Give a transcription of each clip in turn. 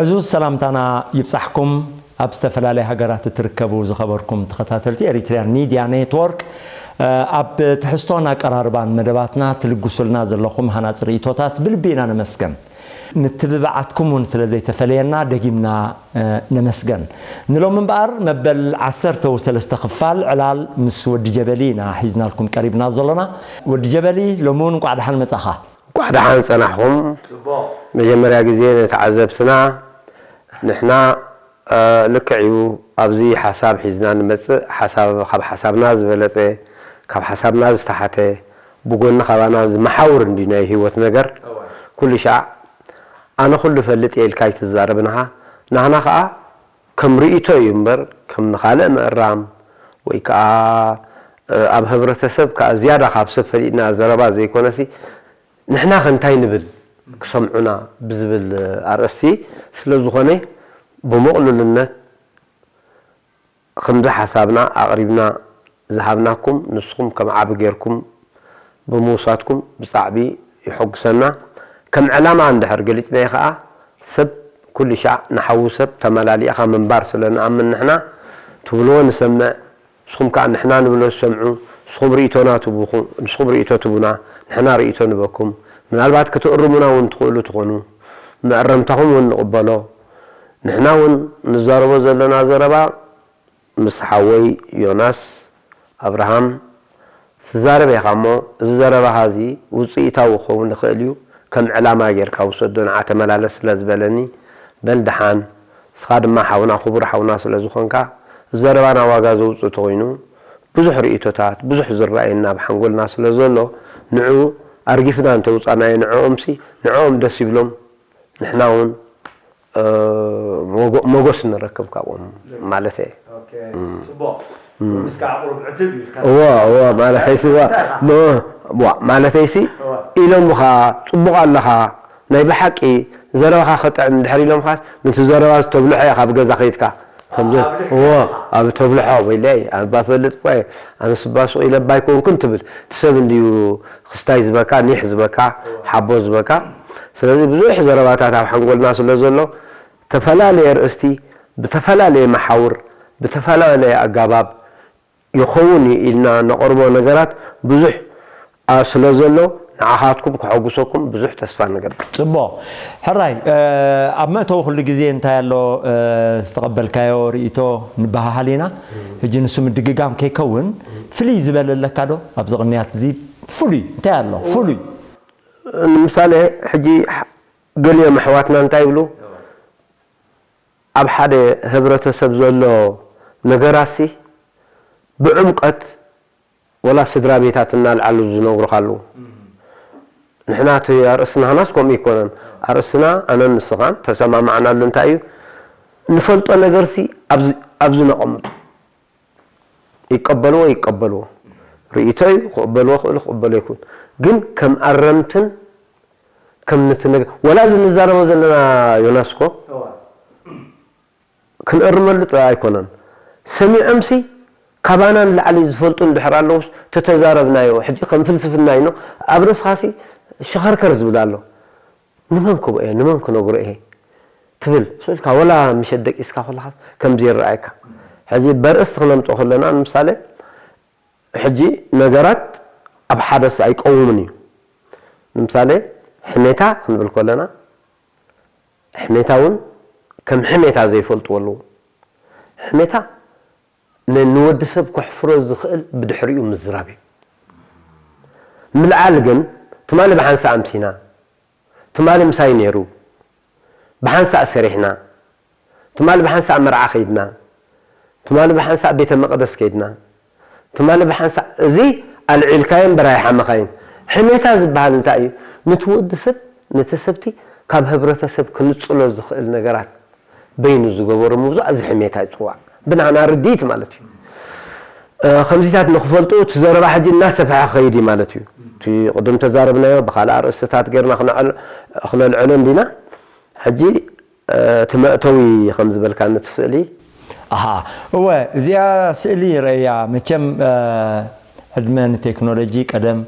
ዕዙዝ ሰላምታና ይብጻሕኩም። ኣብ ዝተፈላለያ ሃገራት እትርከቡ ዝኸበርኩም ተኸታተልቲ ኤሪትሪያን ሚድያ ኔትወርክ፣ ኣብ ትሕዝቶን ኣቀራርባን መደባትና ትልግሱልና ዘለኹም ሃናጺ ርእይቶታት ብልቢ ኢና ነመስገን። ምትብባዓትኩም እውን ስለ ዘይተፈለየና ደጊምና ነመስገን። ንሎሚ እምበኣር መበል ዓሰርተ ወሰለስተ ክፋል ዕላል ምስ ወዲ ጀበሊ ኢና ሒዝናልኩም ቀሪብና ዘሎና። ወዲ ጀበሊ፣ ሎሚ እውን እንቋዕ ደሓን መጻኻ። እንቋዕ ደሓን ጸናሕኹም። መጀመርያ ግዜ ንተዓዘብትና፣ ንሕና ልክዕ እዩ። ኣብዚ ሓሳብ ሒዝና ንመጽእ፣ ሓሳብ፣ ካብ ሓሳብና ዝበለጸ፣ ካብ ሓሳብና ዝተሓተ፣ ብጎኒ ካባና ዝመሓውር እንዲ ናይ ህይወት ነገር። ኩሉ ሻዕ ኣነ ኩሉ ፈልጥ እየ ኢልካ ኣይትዛረብንኻ። ናህና ኸኣ ከም ርእይቶ እዩ እምበር፣ ከም ንኻልእ ምእራም ወይ ከኣ ኣብ ህብረተሰብ ከኣ ዝያዳ ካብ ሰብ ፈሊጥና ዘረባ ዘይኮነሲ፣ ንሕና ከ እንታይ ንብል ክሰምዑና ብዝብል ኣርእስቲ ስለ ዝኾነ፣ ብምቕሉልነት ከምዚ ሓሳብና ኣቕሪብና ዝሃብናኩም፣ ንስኹም ከም ዓቢ ጌርኩም ብምውሳድኩም ብጻዕቢ የሐጉሰና። ከም ዕላማ እንድሕር ገሊጽናዮ ኸኣ፣ ሰብ ኩሉ ሻዕ ንሓዉ ሰብ ተመላሊእኻ ምንባር ስለ ንኣምን ንሕና፣ ትብልዎ ንሰምዕ፣ ንስኹም ከኣ ንሕና ንብሎ ትሰምዑ፣ ንስኹም ርእይቶና ትቡኹ-፣ ንስኹም ርእይቶ ትቡና፣ ንሕና ርእይቶ ንበኩም። ምናልባት ክትእርሙና እውን ትኽእሉ ትኾኑ። መእረምታኹም እውን ንቕበሎ። ንሕና እውን ንዛረቦ ዘለና ዘረባ ምስ ሓወይ ዮናስ ኣብርሃም ትዛረብ ኢኻ እሞ፣ እዚ ዘረባኻ እዚ ውጽኢታዊ ክኸውን ይኽእል እዩ። ከም ዕላማ ጌርካ ውሰዶ፣ ንዓ ተመላለስ ስለ ዝበለኒ፣ በል ደሓን። ንስኻ ድማ ሓውና፣ ክቡር ሓውና ስለ ዝኾንካ፣ ዘረባና ዋጋ ዘውጽእ ተኾይኑ፣ ብዙሕ ርእይቶታት፣ ብዙሕ ዝረኣየና ኣብ ሓንጎልና ስለ ዘሎ፣ ንዑ ኣርጊፍና እንተውጻእናዮ ንዕኦምሲ፣ ንዕኦም ደስ ይብሎም፣ ንሕና እውን፣ እ፣ ሞጎ-፣ ሞጎስ ንረክብ ካብኦም ማለት እየ። ኦኬ፣ እም። ጽቡቕ። እም። ምስካ ዕቑር ብዕትብ ኢልካ እወ፣ እወ፣ ማለተይሲ፣ እወ፣ እንታይ ኢኻ? ሞ-፣ ዋ፣ ማለተይሲ፣ እወ። ኢሎምኻ፣ ጽቡቕ ኣለኻ፣ ናይ ብሓቂ ዘረባኻ ክጥዕም እንድሕር ኢሎምኻስ፣ ነቲ ዘረባ ዝተብልሖ ኢኻ ኣብ ገዛ ከይድካ። ከምዚ፣ ኣብ ልሕፂ እዎ፣ ኢኻ። ኣብ ተብልሖ፣ ወይለይ፣ ኣብ ባፈልጥ እኳ እየ፣ ኣነስ እባ ሱቕ ኢለ እባ ኣይኮንኩን ትብል። እቲ ሰብ እንድዩ ክስታይ ዝበካ፣ ኒሕ ዝበካ፣ እዎ። ሓቦ ዝበካ። ስለዚ ብዙሕ ዘረባታት ኣብ ሓንጎልና ስለ ዘሎ፣ ዝተፈላለየ ኣርእስቲ፣ ብተፈላለየ መሓውር፣ ብተፈላለየ ኣገባብ፣ ይኸውን እዩ ኢልና ነቕርቦ ነገራት ብዙሕ፣ ኣ፣ ስለ ዘሎ፣ ንዓኻትኩም ከሐጉሰኩም ብዙሕ ተስፋ ንገብር። ጽቡቕ። ሕራይ፣ እ፣ ኣብ መእተዊ ኩሉ ግዜ እንታይ ኣሎ፣ እ፣ ዝተቐበልካዮ ርእይቶ ንበሃሃል ኢና። ሕጂ ንሱ ምድግጋም ከይከውን፣ ፍልይ ዝበለ ኣለካ ዶ? ኣብዚ ቅንያት እዚ ፍሉይ እንታይ ኣሎ? ፍሉይ። ንምሳሌ፣ ሕጂ ገሊኦም ኣሕዋትና እንታይ ይብሉ? ኣብ ሓደ ህብረተሰብ ዘሎ ነገራሲ ብዕምቀት ወላ ስድራ ቤታት እናልዓሉ ዝነግሩኻ ኣለዉ። ንሕና እቲ ኣርእስትና ኸናስ ከምኡ ኣይኮነን። ኣርእስና ኣነን ንስኻን ተሰማማዕናሉ እንታይ እዩ? ንፈልጦ ነገርሲ ኣብዚ፣ ኣብዚ ነቐምጦ። ይቀበልዎ ይቀበልዎ። ርእይቶ እዩ፣ ክቕበልዎ ክእሉ ክቕበሎ ይኽእል። ግን ከም ኣረምትን ከም ነቲ ነገር፣ ወላ እዚ ንዛረቦ ዘለና ዮናስ እኮ እዋ። ክንእርመሉ ጥራይ ኣይኮነን። ሰሚዖምሲ ካባና ንላዕሊ ዝፈልጡ እንድሕር ኣለዉስ ተተዛረብናዮ። ሕጂ ከም ፍልስፍና ኢኖ ኣብ ርእስኻሲ ሸኸርከር ዝብል ኣሎ። ንመን ክብኦ እየ? ንመን ክነግሮ እየ? ትብል። ስኢልካ ወላ ምሸት ደቂስካ ከለኻስ ከምዚ ይረኣየካ። ሕጂ በርእስቲ ክነምጽኦ ከለና ንምሳሌ ሕጂ ነገራት ኣብ ሓደስ ኣይቀውምን እዩ። ንምሳሌ ሕሜታ ክንብል ከለና፣ ሕሜታ እውን ከም ሕሜታ ዘይፈልጥዎ ኣለዉ። ሕሜታ ን-፣ ንወዲ ሰብ ከሕፍሮ ዝኽእል ብድሕሪኡ ምዝራብ እዩ። ምልዓል ግን ትማሊ ብሓንሳእ ኣምሲና፣ ትማሊ ምሳይ ነይሩ፣ ብሓንሳእ ሰሪሕና፣ ትማሊ ብሓንሳእ መርዓ ከይድና፣ ትማሊ ብሓንሳእ ቤተ መቕደስ ከይድና፣ ትማሊ ብሓንሳእ፣ እዚ ኣልዒልካዮ እምበር ኣይሓመኻይን። ሕሜታ ዝበሃል እንታይ እዩ? ነቲ ወዲ ሰብ፣ ነቲ ሰብቲ ካብ ህብረተሰብ ክንጽሎ ዝኽእል ነገራት በይኑ ዝገበሮ ምውዛእ፣ እዚ ሕሜታ ይጽዋዕ። ብናና ርድኢት ማለት እዩ። እ፣ ከምዚታት ንኽፈልጡ እቲ ዘረባ ሕጂ እናሰፍሐ ክኸይድ እዩ ማለት እዩ። እቲ ቅድም ተዛረብናዮ ብኻልእ ኣርእስትታት ጌርና ክነዕል-፣ ክነልዕሎ እንዲና። ሕጂ እቲ መእተዊ ከም ዝበልካኒ እቲ ስእሊ። ኣሃ፣ እወ፣ እዚኣ ስእሊ ረእያ። መቸም፣ እ፣ ዕድመ ንቴክኖሎጂ ቀደም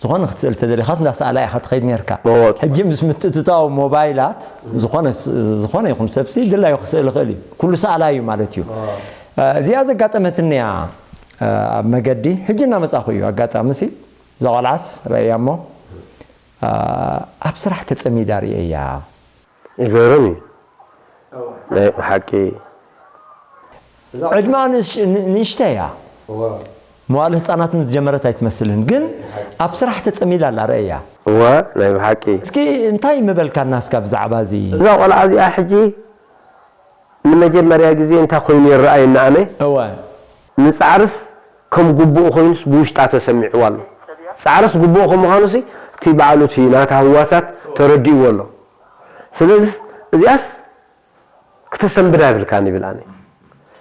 ዝኾነ ክትስእል ተደሊኻስ እንዳሰኣላ ኢኻ ትኸይድ ነርካ። እወ። ሕጂ ምስ ምትእትታው ሞባይላት ዝኾነ ስ-፣ ዝኾነ ይኹን ሰብሲ ድላዩ ክስእል ይኽእል እዩ። ኩሉ ሰኣላይ እዩ ማለት እዩ። እ፣ እዚኣ ዘጋጠመትኒ እያ፣ እ፣ ኣብ መገዲ ሕጂ እናመጻኹ እዩ ኣጋጣሚ ሲ፣ እዛ ቆልዓስ ረእያ እሞ፣ እ፣ ኣብ ስራሕ ተጸሚዳ ርእየያ። ይገርም እዩ። ናይ ብሓቂ። ዕድማ ንእሽ-፣ ን-፣ ንእሽተይ እያ። እዋ። መዋለ ህጻናት ምስ ጀመረት ኣይትመስልን፣ ግን ኣብ ስራሕ ተጸሚዳ ኣላ፣ ረእያ። እዋ፣ ናይ ብሓቂ። እስኪ እንታይ ምበልካና እስካ ብዛዕባ እዚ? እዛ ቆልዓ እዚኣ ሕጂ ንመጀመርያ ግዜ እንታይ ኮይኑ ይረኣየኒ ኣነ? እዋ። ንጻዕርስ ከም ግቡእ ኮይኑስ ብውሽጣ ተሰሚዕዋ ኣሎ። ጻዕርስ ግቡእ ከም ምዃኑሲ እቲ ባዕሉ እቲ ናታ ህዋሳት ተረዲእዎ ኣሎ። ስለዚ እዚኣስ ክተሰንብዳ የብልካን ይብል ኣነ።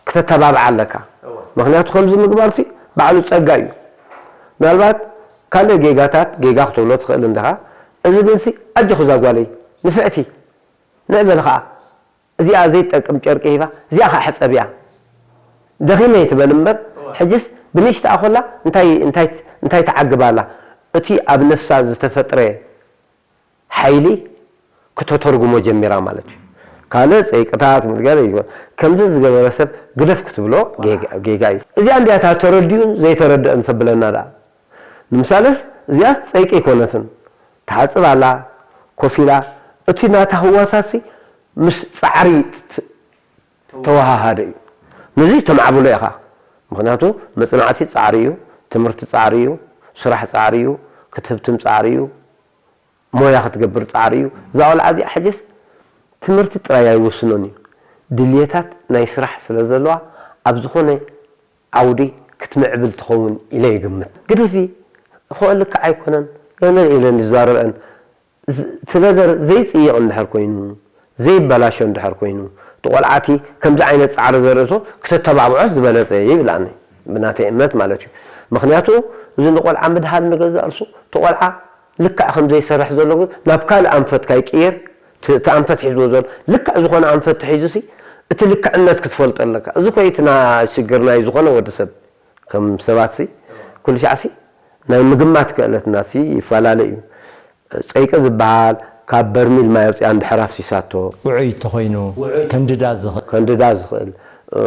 ክተተባብዓ ኣለካ። እወ። ምኽንያቱ ከምዚ ምግባርሲ ባዕሉ ጸጋ እዩ። ምናልባት ካልእ ጌጋታት ጌጋ ክትብሎ ትኽእል እንዲኻ። እዚ ግንሲ ኣጆኺ እዛ ጓለይ ንፍዕቲ ንዕ በሊ ኸኣ እዚኣ ዘይትጠቅም ጨርቂ ሂባ እዚኣ ኸኣ ሕጸብያ ደኺመ ትበል እምበር እወ። ሕጅስ ብንእሽተኣ ኮላ እንታይ እንታይ እንታይ ትዓግብ ኣላ? እቲ ኣብ ነፍሳ ዝተፈጥረ ሓይሊ ክተተርጉሞ ጀሚራ ማለት እዩ። ካልእ ጸይቅታት፣ ምድገር፣ ከምዚ ዝገበረ ሰብ ግደፍ ክትብሎ ጌጋ፣ ጌጋ እዩ። እዚኣ እንድያ እታ ተረዲኡን ዘይተረድአን ተብለና ደኣ። ንምሳለስ እዚኣስ ጸይቂ ኣይኮነትን። ትሓጽብ ኣላ፣ ኮፍ ኢላ፣ እቲ ናታ ህዋሳሲ ምስ ጻዕሪ ት-፣ ተወሃሃደ እዩ። ነዚ ተማዕብሎ ኢኻ። ምኽንያቱ መጽናዕቲ ጻዕሪ እዩ፣ ትምህርቲ ጻዕሪ እዩ፣ ስራሕ ጻዕሪ እዩ፣ ክትህብትም ጻዕሪ እዩ። ሞያ ክትገብር ጻዕሪ እዩ። እዛ ቆልዓ እዚኣ ሕጅስ ትምህርቲ ጥራይ ኣይወስኖን እዩ። ድልየታት ናይ ስራሕ ስለ ዘለዋ ኣብ ዝኾነ ዓውዲ ክትምዕብል ትኸውን ኢለ ይግምት። ግደፊ፣ እኮ ልክዕ ኣይኮነን፣ ገለ ኢለን ይዛረበን። ዝ-፣ እቲ ነገር ዘይጽይቕ እንድሕር ኮይኑ፣ ዘይበላሾ እንድሕር ኮይኑ፣ እቲ ቆልዓቲ ከምዚ ዓይነት ጻዕሪ ዘርእቶ ክተተባብዖስ ዝበለጸ እዩ ይብል ኣነ፣ ብናተይ እምነት ማለት እዩ። ምኽንያቱ እዚ ንቆልዓ ምድሃል ንገዛእ ርእሱ፣ እቲ ቆልዓ ልክዕ ከም ዘይሰርሕ ዘሎ ግን ናብ ካልእ ኣንፈት ካይቅየር፣ እቲ፣ እቲ ኣንፈት ሒዝዎ ዘሎ ልክዕ ዝኾነ ኣንፈት ተሒዙሲ፣ እቲ ልክዕነት ክትፈልጦ ኣለካ። እዚ ኮ እዩ እቲ ና-፣ ሽግር ናይ ዝኾነ ወዲ ሰብ። ከም ሰባትሲ፣ ኩሉ ሻዕሲ ናይ ምግማት ክእለትናሲ ይፈላለ እዩ። ጸይቂ ዝበሃል ካብ በርሚል ማይ ኣውጺኣ እንድሕር ኣፍሲሳቶ። ውዑይ እንተኾይኑ ውዑይ። ከንድዳ ዝኽእል። ከንድዳ ዝኽእል። እ፣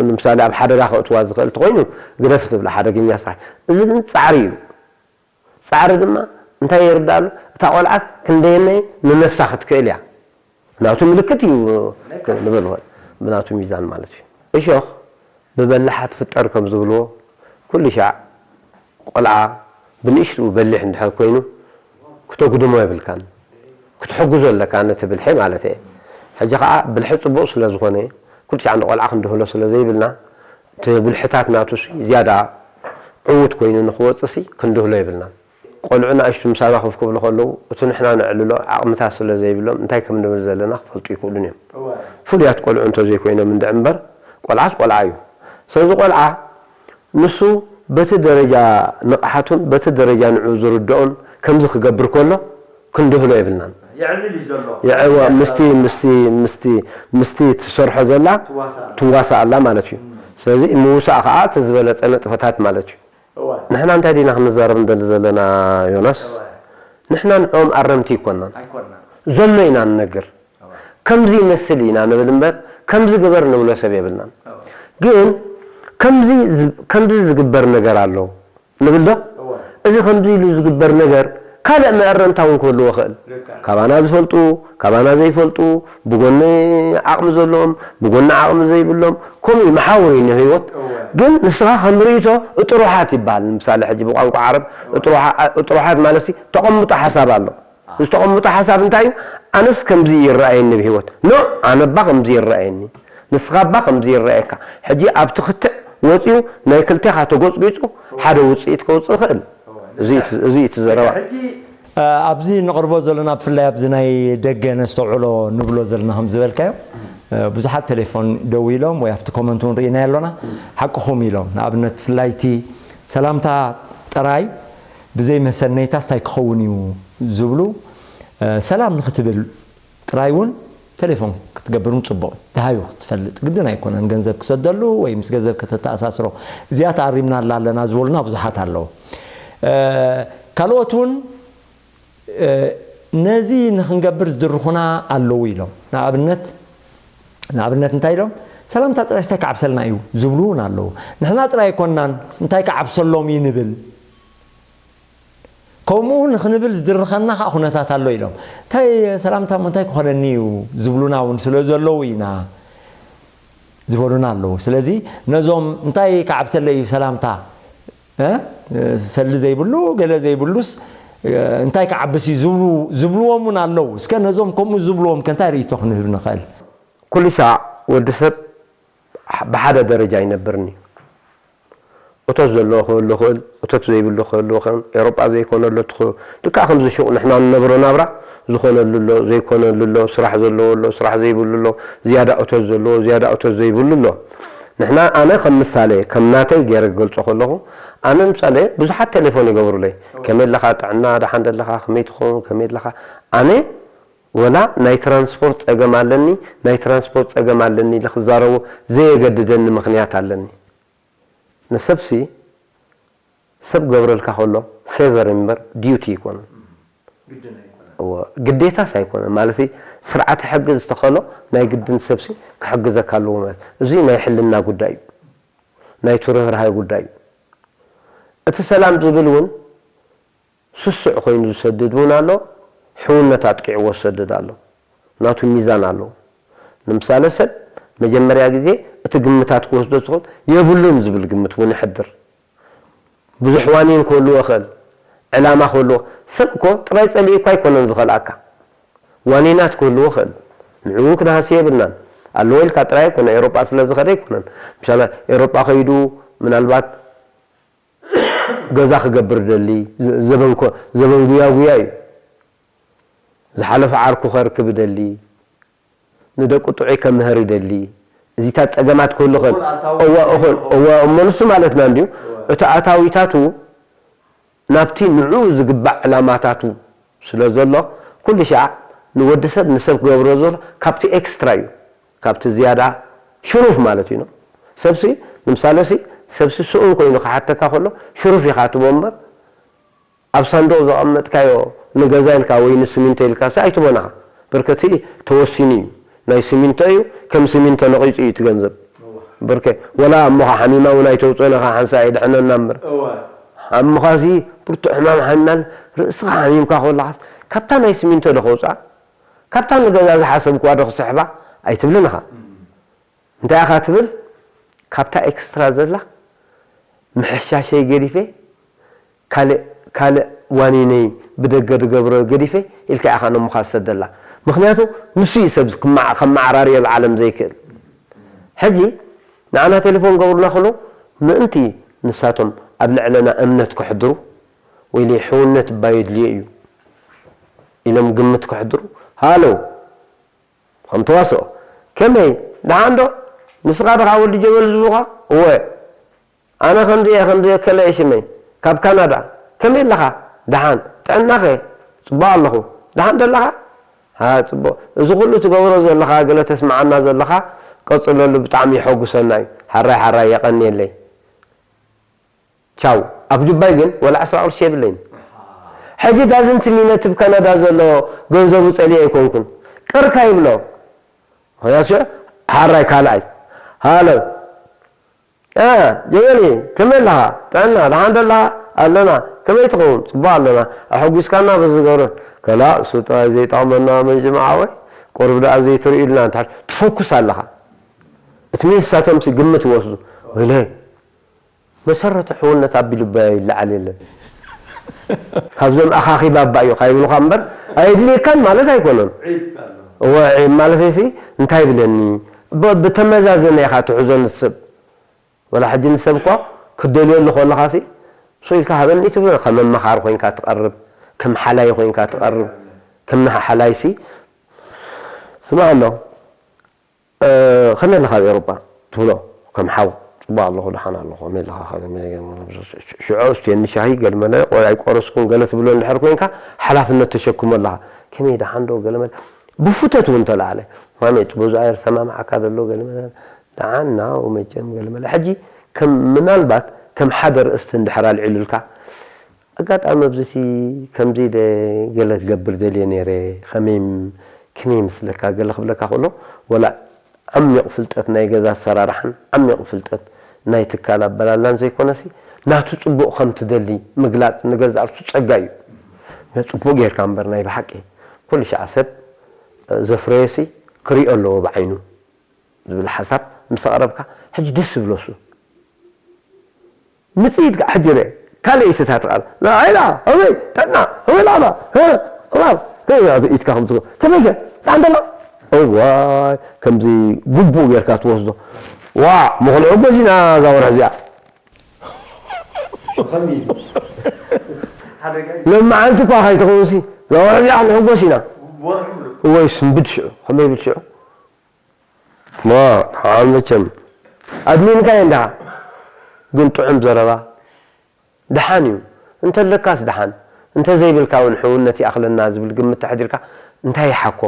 ንምሳሌ ኣብ ሓደጋ ከእትዋ ዝኽእል እንተኾይኑ ግደፍ ትብላ ሓደገኛ ስራሕ። እዚ ግን ጻዕሪ እዩ። ጻዕሪ ድማ እንታይ የርዳሉ? እታ ቆልዓስ ክንደየናይ ንነፍሳ ክትክእል እያ። ናቱ ምልክት እዩ ንብል ኾን። ብናቱ ሚዛን ማለት እዩ። እሾኽ ብበላሓ ትፍጠር ከም ዝብልዎ፣ ኩሉ ሻዕ ቆልዓ ብንእሽትኡ በሊሕ እንድሕር ኮይኑ፣ ክተጉድሞ የብልካን። ክትሕግዞ ኣለካ ነቲ ብልሒ ማለት እየ። ሕጂ ኸዓ ብልሒ ጽቡቕ ስለ ዝኾነ፣ ኩሉ ሻዕ ንቆልዓ ክንድህሎ ስለ ዘይብልና፣ እቲ ብልሕታት ናቱሲ ዝያዳ ዕዉት ኮይኑ ንኽወጽእሲ ክንድህሎ የብልናን። ቆልዑ ንኣሽቱ ምሳና ኮፍ ክብሉ ከለዉ፣ እቲ ንሕና ነዕልሎ ዓቕምታት ስለ ዘይብሎም፣ እንታይ ከም ንብል ዘለና ክፈልጡ ኣይክእሉን እዮም። እወ። ፍሉያት ቆልዑ እንተዘይኮይኖም እንድዒ እምበር፣ ቆልዓስ ቆልዓ እዩ። ስለዚ ቆልዓ ንሱ በቲ ደረጃ ንቕሓቱን በቲ ደረጃ ንዕኡ ዝርድኦን ከምዚ ክገብር ከሎ ክንድህሎ የብልናን። የዕልል እዩ ዘሎ። የዕዋ፣ ምስቲ፣ ምስቲ፣ ምስቲ፣ ምስቲ ትሰርሖ ዘላ ትዋሳእ ኣላ። ትዋሳእ ኣላ ማለት እዩ። እም። ስለዚ ምውሳእ ከኣ እቲ ዝበለጸ ንጥፈታት ማለት እዩ። እወ። ንሕና እንታይ ዲና ክንዛረብ እንደሊ ዘለና ዮናስ? እወ። ንሕና ንዕኦም ኣረምቲ ኣይኮናን። ኣይኮናን። ዘሎ ኢና ንነግር። እወ። ከምዚ ይመስል ኢና ንብል እምበር፣ ከምዚ ግበር ንብሎ ሰብ የብልናን። እወ። ግን ከምዚ ዝ-፣ ከምዚ ዝግበር ነገር ኣሎ ንብል ዶ? እወ። እዚ ከምዚ ኢሉ ዝግበር ነገር ካልእ መእረምታ እውን ክህልዎ ይኽእል። ልክዕ። ካባና ዝፈልጡ፣ ካባና ዘይፈልጡ፣ ብጎኒ ዓቕሚ ዘለዎም፣ ብጎኒ ዓቕሚ ዘይብሎም፣ ከምኡ እዩ መሓውር እዩ ንህይወት። እወ። ግን ንስኻ ከም ርእይቶ እጥሩሓት ይበሃል። ንምሳሌ ሕጂ ብቋንቋ ዓረብ እወ። እጥሩሓ-፣ እጥሩሓት ማለት ሲ ተቐምጦ ሓሳብ ኣሎ። እዚ ተቐምጦ ሓሳብ እንታይ እዩ? ኣነስ ከምዚ ይረኣየኒ ብህይወት። ኖ፣ ኣነ እባ ከምዚ ይረኣየኒ። ንስኻ እባ ከምዚ ይረኣየካ። ሕጂ ኣብቲ ክትዕ ወፂኡ ናይ ክልቴኻ ተጎፅጒፁ ሓደ ውፅኢት ከውፅእ ይኽእል። እዚ እዩ እቲ- እዚ እዩ እቲ ዘረባ። ኣብዚ ንቕርቦ ዘለና ብፍላይ ኣብዚ ናይ ደገ ነስተውዕሎ ንብሎ ዘለና ከም ዝበልካዮ ብዙሓት ቴሌፎን ደው ኢሎም ወይ ኣብቲ ኮመንት እውን ርኢና ኣሎና ሓቅኹም ኢሎም። ንኣብነት ብፍላይ እቲ ሰላምታ ጥራይ ብዘይ መሰነይታስ እንታይ ክኸውን እዩ ዝብሉ ሰላም ንክትብል ጥራይ እውን ቴሌፎን ክትገብር እውን ፅቡቕ እዩ። ደሃዩ ክትፈልጥ ግድን ኣይኮነን። ገንዘብ ክሰደሉ ወይ ምስ ገንዘብ ከተተኣሳስሮ እዚኣ ተኣሪምናላ ኣለና ዝበሉና ብዙሓት ኣለዉ። ካልኦት እውን ነዚ ንክንገብር ዝድርኹና ኣለዉ ኢሎም። ንኣብነት ንኣብነት እንታይ ኢሎም ሰላምታ ጥራይ እንታይ ክዓብሰልና እዩ ዝብሉ እውን ኣለዉ። ንሕና ጥራይ ኣይኮንናን እንታይ ክዓብሰሎም እዩ ንብል። ከምኡ ንክንብል ዝድርኸና ከዓ ኩነታት ኣሎ ኢሎም። እንታይ ሰላምታ እሞ እንታይ ክኾነኒ እዩ ዝብሉና እውን ስለ ዘለዉ ኢና ዝበሉና ኣለዉ። ስለዚ ነዞም እንታይ ክዓብሰለይ እዩ ሰላምታ እ? ሰሊ ዘይብሉ ገለ ዘይብሉስ እ፣ እንታይ ክዓብስ እዩ ዝብሉ ዝብልዎም እውን ኣለዉ። እስከ ነዞም ከምኡ ዝብልዎም ከ እንታይ ርእይቶ ክንህብ ንኽእል? ኩሉ ሻዕ ወዲ ሰብ ብሓደ ደረጃ ኣይነብርን እዩ። እቶት ዘለዎ ክህሉ ይኽእል፣ እቶት ዘይብሉ ክህሉ ይኽእል። ኤውሮጳ ዘይኮነሉ እቲ ክህሉ ልክዕ ከምዚ ሹቕ ንሕና ንነብሮ ናብራ ዝኾነሉ ኣሎ፣ ዘይኮነሉ ኣሎ፣ ስራሕ ዘለዎ ኣሎ፣ ስራሕ ዘይብሉ ኣሎ፣ ዝያዳ እቶት ዘለዎ፣ ዝያዳ እቶት ዘይብሉ ኣሎ። ንሕና ኣነ ከም ምሳሌ ከም ናተይ ገይረ ክገልጾ ከለኹ ኣነ ምሳሌ ብዙሓት ቴሌፎን ይገብሩለይ። ከመይ ኣለኻ ጥዕና ደሓን ደለኻ ከመይ ትኸውን ከመይ ኣለኻ ኣነ ወላ ናይ ትራንስፖርት ጸገም ኣለኒ ናይ ትራንስፖርት ጸገም ኣለኒ ኢለ ክዛረቦ ዘየገድደኒ ምኽንያት ኣለኒ። ንሰብሲ ሰብ ክገብረልካ ከሎ ፌቨር እምበር ዲዩቲ ኣይኮነን። ግዴታስ ኣይኮነን ማለት ስርዓተ ሕጊ ዝተኸሎ ናይ ግድን ሰብሲ ክሕግዘካ ኣለዎ ማለት እዚ ናይ ሕልና ጉዳይ እዩ። ናይ ትርህራሀ ጉዳይ እዩ። እቲ ሰላም ዝብል እውን ስሱዕ ኮይኑ ዝሰድድ እውን ኣሎ፣ ሕውነት ኣጥቂዕዎ ዝሰድድ ኣሎ። ናቱ ሚዛን ኣለዎ። ንምሳሌ ሰብ መጀመርያ ግዜ እቲ ግምታት ክወስዶ ዝኽእል የብሉን ዝብል ግምት እውን ይሕድር። ብዙሕ ዋኒን ክህልዎ ይኽእል፣ ዕላማ ክህልዎ። ሰብ እኮ ጥራይ ጸሊኡ እኳ ኣይኮነን ዝኸልኣካ። ዋኒናት ክህልዎ ይኽእል። ንዕኡ ክንሃሲ የብልናን። ኣለዎ ኢልካ ጥራይ ኣይኮነ ኤሮጳ ስለ ዝኸደ ኣይኮነን። ምሳሌ ኤሮጳ ከይዱ ምናልባት ገዛ ክገብር ደሊ ዘበንኮ ዘበን ጉያ ጉያ እዩ። ዝሓለፈ ዓርኩ ከርክብ ደሊ ንደቁ ጥዑይ ከምህር ይደሊ። እዚታት ጸገማት ክህሉ ኽእል እዋ እኹል እዋ እሞ ንሱ ማለትና እንድዩ እቲ ኣታዊታቱ ናብቲ ንዑ ዝግባእ ዕላማታቱ ስለ ዘሎ ኩሉ ሻዕ ንወዲ ሰብ ንሰብ ክገብሮ ዘሎ ካብቲ ኤክስትራ እዩ። ካብቲ ዝያዳ ሽሩፍ ማለት እዩ። ሰብሲ ንምሳሌ ሲ ሰብሲ ስኡን ኮይኑ ክሓተካ ከሎ ሽሩፍ ኢኻ ትቦ እምበር ኣብ ሳንዱቕ ዘቐመጥካዮ ንገዛ ኢልካ ወይ ንስሚንቶ ኢልካ ሲ ኣይትቦን ኢኻ። በርከቲ ተወሲኑ እዩ። ናይ ስሚንቶ እዩ ከም ስሚንቶ ነቒጹ እዩ እቲ ገንዘብ። በርከ ወላ ኣሞኻ ሓሚማ እውን ኣይተውፅኦን ኢኻ ሓንሳ የድሕነና እምበር። ኣሞኻ ሲ ብርቱዕ ሕማም ሓሚማ ርእስኻ ሓሚምካ ከለኻስ ካብታ ናይ ስሚንቶ ዶ ከውፅኣ ካብታ ንገዛ ዝሓሰብክዋ ዶ ክስሕባ ኣይትብልን ኢኻ። እንታይ ኢኻ ትብል? ካብታ ኤክስትራ ዘላ ምሕሻሸይ ገዲፈ ካልእ ካልእ ዋኒነይ ብደገ ዝገብሮ ገዲፈ ኢልካ ኢኻ ነሙኻ ዝሰደላ። ምኽንያቱ ንሱ እዩ ሰብ ከመዓራርዮ ኣብ ዓለም ዘይክእል። ሕጂ ንዓና ቴሌፎን ገብሩና ከለዉ ምእንቲ ንሳቶም ኣብ ልዕለና እምነት ከሕድሩ ወይ ሕውነት እባ የድልዮ እዩ ኢሎም ግምት ከሕድሩ ሃሎ ከም ተዋስኦ ከመይ ደሓን ዶ ንስኻ ድኻ ወዲ ጀበል ዝብሉኻ እወ ኣነ ከምዚ እየ ከምዚ እየ ከለ እየ ሽመይ ካብ ካናዳ ከመይ ኣለኻ ደሓን ጥዕናኸ ፅቡቕ ኣለኹ ደሓን ደለኻ ሃ ፅቡቕ እዚ ኩሉ ትገብሮ ዘለኻ ገለ ተስምዓና ዘለኻ ቀፅለሉ ብጣዕሚ የሐጉሰና እዩ ሓራይ ሓራይ የቐንየለይ ቻው ኣብ ዱባይ ግን ወላ ዕስራ ቅርሺ የብለይን ሕጂ ዳዝንት ሚነትብ ካናዳ ዘሎ ገንዘቡ ጸልየ ኣይኮንኩን ቅርካ ይብሎ ምክንያቱ ሽዑ ሓራይ ካልኣይ ሃሎ ጀበሊ ከመይ ኣለኻ ጥዕና ደሓን ደለኻ ኣለና ከመይ ትኸውን ጽቡቅ ኣለና ኣሐጒስካና በዚ ገብረ ከላእ እሱ ጥራይ ዘይጠቕመና መን ጅምዓ ወይ ቁሩብ ደኣ ዘይትርእዩልና እንተ ትፈኩስ ኣለኻ እቲ ሚንስ ሳቶም ግምት ይወስዱ ወይለይ መሰረተ ሕውነት ኣቢሉ እባ ይለዓል የለን ካብዞም ኣኻኺባ እባ እዩ ካይብሉኻ እምበር ኣየድልየካን ማለት ኣይኮነን እወ ዒብ ማለት ሲ እንታይ ይብለኒ ብተመዛዘነ ኢኻ ትሕዞ ንስብ ወላ ሕጂ ንሰብ እኳ ክትደልየሉ ከለኻሲ፣ ሶ ኢልካ ሃበኒ ትብሎ፣ ከም መመኻሪ ኮይንካ ትቐርብ፣ ከም ሓላይ ኮይንካ ትቐርብ፣ ከም ሓላይሲ፣ ስማዕ ኣሎ፣ እ፣ ከመይ ኣለኻ ኣብ ኤውሮጳ? ትብሎ፣ ከም ሓው፣ ጽቡቕ ኣለኹ፣ ደሓን ኣለኹ፣ ከመይ ኣለኻ? ሽዑ እስቴኒ ሻሂ፣ ገለመለ፣ ቆይ ኣይቆረስኩን፣ ገለ ትብሎ እንድሕር ኮይንካ፣ ሓላፍነት ተሸክሞ ኣለኻ። ከመይ ደሓን ዶ? ገለመለ፣ ብፉተት እውን ተላዕለ። ማመይ፣ በዙ ኣየር ሰማምዓካ ዘሎ፣ ገለመለ፣ ደሓን ናው፣ መቸም፣ ገለመለ። ሕጂ ከም፣ ምናልባት ከም ሓደ ርእስቲ እንድሕር ኣልዒሉልካ፣ ኣጋጣሚ ኣብዚሲ ከምዚ ኢለ ገለ ክገብር ደልየ ነይረ፣ ከመይ፣ ከመይ ይመስለካ? ገለ ክብለካ ከሎ፣ ወላ ዓሚቕ ፍልጠት ናይ ገዛ ኣሰራርሓን ዓሚቕ ፍልጠት ናይ ትካል ኣበላልያን ዘይኮነሲ፣ ናቱ ጽቡቕ ከም ትደሊ ምግላጽ ንገዛእ ርእሱ ጸጋ እዩ። ጽቡቕ ጌርካ እምበር ናይ ብሓቂ ኩሉ ሻዕ ሰብ ዘፍረዮሲ ክሪኦ ኣለዎ ብዓይኑ ዝብል ሓሳብ ምስ ኣቕረብካ፣ ሕጂ ደስ ዝብሎ እሱ። ምጽኢት ከኣ ሕጂ ርአ። ካልእ ኢትታት ቃል። ላኢላ፣ ኣበይ፣ ጠና፣ ኣበይ ላላ፣ እ፣ እባብ፣ ከመይ ኢትካ ከም ትብሎ። ከመይ ከ? ጣዕም ደላ? እዋይ፣ ከምዚ ግቡእ ጌርካ ትወስዶ። ዋ፣ ምኽንዑ ጎዚና እዛ ወርሒ እዚኣ። ሎማዓንቲ እኳ ከይትኸውንሲ፣ እዛ ወርሒ እዚኣ ክንሕጎስ ኢና። ወይ ስንብድ ሽዑ፣ ከመይ ብል ሽዑ? ዋ፣ ሓን መቸም ኣድሚንካ እየ እንድኻ። ግን ጥዑም ዘረባ ደሓን እዩ። እንተለካስ ደሓን፣ እንተዘይብልካ እውን ሕውነት ይኣኽለና ዝብል ግምት ተሕዲርካ እንታይ ይሓኮ?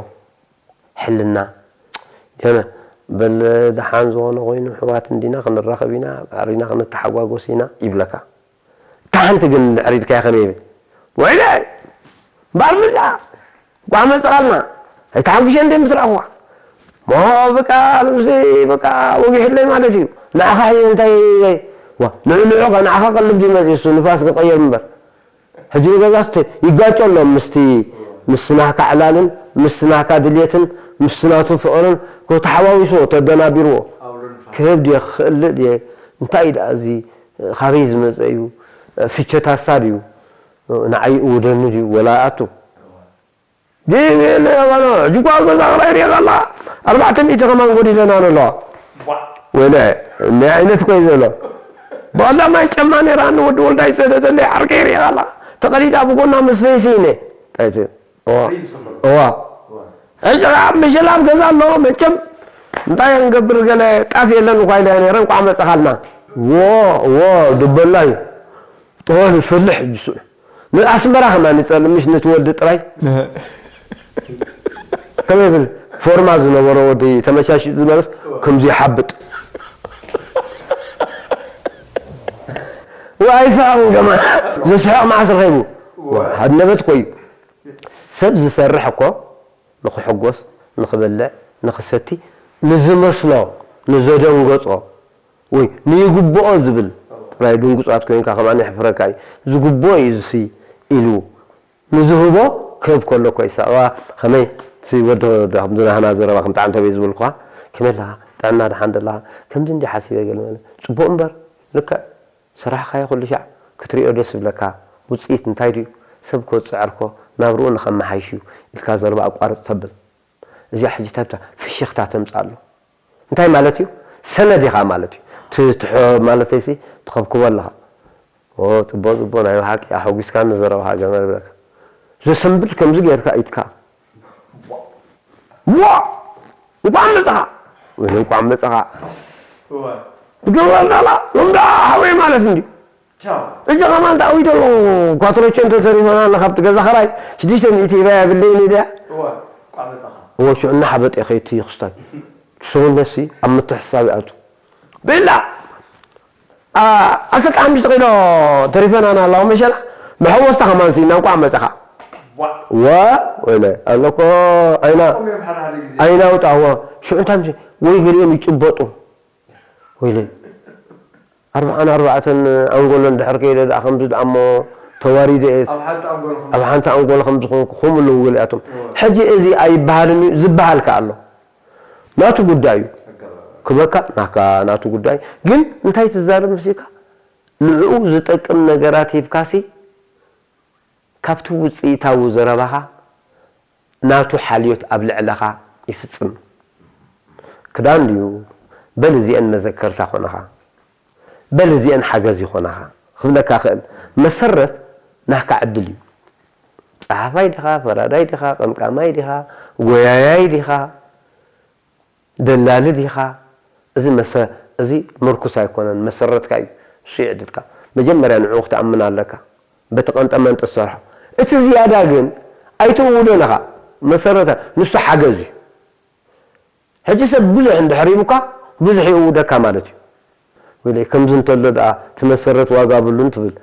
ሕልና። ገና በል ደሓን ዝኾነ ኮይኑ ኣሕዋት እንዲና ክንራኸብ ኢና፣ ኣሪና ክንተሓጓጎስ ኢና ይብለካ። እታ ሓንቲ ግን እንድሕር ኢልካያ ከመይ ይብል? ወይለይ! እምበኣር ምላ! ጓዕ መጽቓልና! ኣይተሓጒሸ እንደ ምስ ረኣኹዋ። ሞ በቃ፣ ምስዚ በቃ ወጊሑለይ ማለት እዩ። ንዓኻ ሕጂ እንታይ፣ ዋ፣ ንዑ ንዑ፣ ንዓኻ ቀልብ ድዩ መጺኡ፣ እሱ ንፋስ ክቕየር እምበር። ሕጂ ንገዛስ ተ-፣ ይጋጮ ኣሎ ምስቲ፣ ምስቲ ናህካ ዕላልን፣ ምስቲ ናህካ ድልየትን፣ ምስቲ ናቱ ፍቕርን፣ ተሓዋዊስዎ፣ ተደናቢርዎ። ኣውሎ ንፋስ። ክህብ ድየ፣ ክኽእል ድየ፣ እንታይ ደኣ እዚ፣ ካበይ ዝመጸ እዩ፣ ፍቸታሳ ድዩ፣ ንዓይ እውደኒ ድዩ፣ ወላ ኣቱ። ዲብል የባሎ፣ ሕጂ እኳ ኣብ ገዛ ክራይ ሪኤካ ኣላ፣ ኣርባዕተ ሚእቲ ከማን ጎዲለና ኣለዋ። ዋ። ወይለ፣ እኒ ዓይነት ኮይ ዘሎ። ብቐዳማይ ጨማ ነይራ፣ ንወዲ ወልዳይ ዝሰደደለይ ዓርከይ ሪኤካ ኣላ። ተቐዲዳ ብጎና ምስ ፈይሲ ኢነ። እንታይ ትብል? እዋ። ሪም ሰመር። እዋ። ዋ። ሕጂ ኸዓ ምሽላብ ገዛ ኣሎ፣ መቸም እንታይ ክንገብር፣ ገለ ጣፍ የለን እኳ ኢለ ነይረ፣ እንቋዕ መጸኻልና። ዎ፣ ዎ፣ ድበላ እዩ። ጥሆን ይፈልሕ ሕጂ ስዑ። ንኣስመራ ከማን ይጸልእ፣ ምሽ ነቲ ወዲ ጥራይ። እህ። ከመይ ይብል? ፎርማ ዝነበሮ ወዲ ተመሻሺ ዝነበስ ከምዚ ይሓብጥ። ወኣይ ሰሓቕ ገማ። ዝስሕቕ መዓስ ረኺቡ? ዋ። ሃድነበትኮ እዩ። ሰብ ዝሰርሕ እኮ ንኽሕጎስ፣ ንኽበልዕ፣ ንኽሰቲ፣ ንዝመስሎ፣ ንዘደንገጾ፣ ወይ ንይግብኦ ዝብል ጥራይ ድንጉጻት ኮይንካ ከማን የሕፍረካ እዩ። ዝግብኦ እዩ ዝሲ ኢሉ ንዝህቦ ክህብ ከሎ እኮ ይስሕቕ። ከመይ እቲ ወዲ ወዲ ከምዚ ናህና ዘረባ ከምቲ ዓንተበይ ዝበልኩኻ፣ ከመይ ኣለኻ? ጥዕና ደሓን ደለኻ? ከምዚ እንዲ ሓሲበ ገለ መለ። ጽቡቕ እምበር ልክዕ ሰራሕኻዮ ኩሉ ሻዕ ክትሪኦ ደስ ዝብለካ ውጽኢት እንታይ ድዩ? ሰብ ክወጽዕ እኮ ናብርኡ ንኸመሓይሽ እዩ ኢልካ ዘረባ ኣቋርጽ ተብል። እዚኣ ሕጂ እንታይ ብታ ፍሽኽታ ተምጽእ ኣሎ? እንታይ ማለት እዩ? ሰነድ ኢኻ ማለት እዩ። ት-፣ ትሕ-፣ ማለተይሲ ትኸብክቦ ኣለኻ። ኦ፣ ጽቡቕ፣ ጽቡቕ፣ ናይ ብሓቂ ኣሐጒስካኒ ዘረባኻ ገመል ይብለካ። ዘሰንብድ ከምዚ ጌርካ ኢድካ። ዋ! እንቋዕ መጻኻ! ወይ እንቋዕ መጻኻ! እዋ። ትገብር ዘላ፣ ሎም ደኣ ሓወይ ማለት እንድዩ። ቻው። እዚ ከማን ተኣዊደ ኣለኹ። ኳትሮቼ እንተተሪፈና፣ ካብቲ ገዛ ኸራይ ሽዱሽተ ሚእቲ ሂባ የብለይን ኢለ። እዋ፣ እንቋዕ መጻኻ። እወ፣ ሽዑ እናሓበጠ ከይቲ ክስታይ። ሰውነትሲ ኣብ ምትሕስሳብ ይኣቱ። ቤላ! ዓ-፣ ዓሰርተ ሓሙሽተ ኪሎ ተሪፈናና ኣለዋ መሸላ። መሐወስታ ከማን ስኢና፣ እንቋዕ መጻኻ። ዋ። ዋ፣ ወይለ፣ ኣለኮ፣ ዓይና፣ ከምኡ እዮም ሓደ ሓደ ግዜ። ዓይና ኣውጣ፣ ዋ። ሽዑ እንታይ ምስ-፣ ወይ ገሊኦም ይጭበጡ። ወይለ፣ ኣርብዓን ኣርባዕተን ኣንጎሎ እንድሕር ከይደ ደኣ ከምዚ ደኣ እሞ ተዋሪደ እየ። ኣብ ሓንቲ ኣንጎሎ ከም ኣብ ሓንቲ ኣንጎሎ ከም ዝኾንኩ፣ ከምኡ ኣለዉ ገሊኣቶም። እወ። ሕጂ እዚ ኣይበሃልን እዩ፣ ዝበሃል ከኣ ኣሎ። ናቱ ጉዳይ እዩ። ኣገባብ። ክበካ ናካ ናቱ ጉዳይ። ግን እንታይ ትዛረብ መሲልካ? ንዕኡ ዝጠቅም ነገራት ሂብካሲ፣ ካብቲ ውጽኢታዊ ዘረባኻ ናቱ ሓልዮት ኣብ ልዕለኻ ይፍጽም። ክዳን ድዩ? በል እዚአን መዘከርታ ኮነኻ። በል እዚአን ሓገዝ ይኾናኻ ክብለካ ክእል። መሰረት ናህካ ዕድል እዩ። ጸሓፋይ ዲኻ፣ ፈራዳይ ዲኻ፣ ቀምቃማይ ዲኻ፣ ጎያያይ ዲኻ፣ ደላሊ ዲኻ፣ እዚ መሰ-፣ እዚ ምርኩስ ኣይኮነን፣ መሰረትካ እዩ። እሱ ይዕድልካ። መጀመርያ ንዕኡ ክትኣምን ኣለካ። በቲ ቀንጠ መንጢ ትሰርሖ። እቲ ዝያዳ ግን ኣይትእውዶን ኢኻ። መሰረታ ንሱ ሓገዝ እዩ። ሕጂ ሰብ ብዙሕ እንድሕር ሂቡካ፣ ብዙሕ ይእውደካ ማለት እዩ። ወይለይ ከምዚ እንተሎ ደኣ እቲ መሰረት ዋጋ ብሉን ትብል።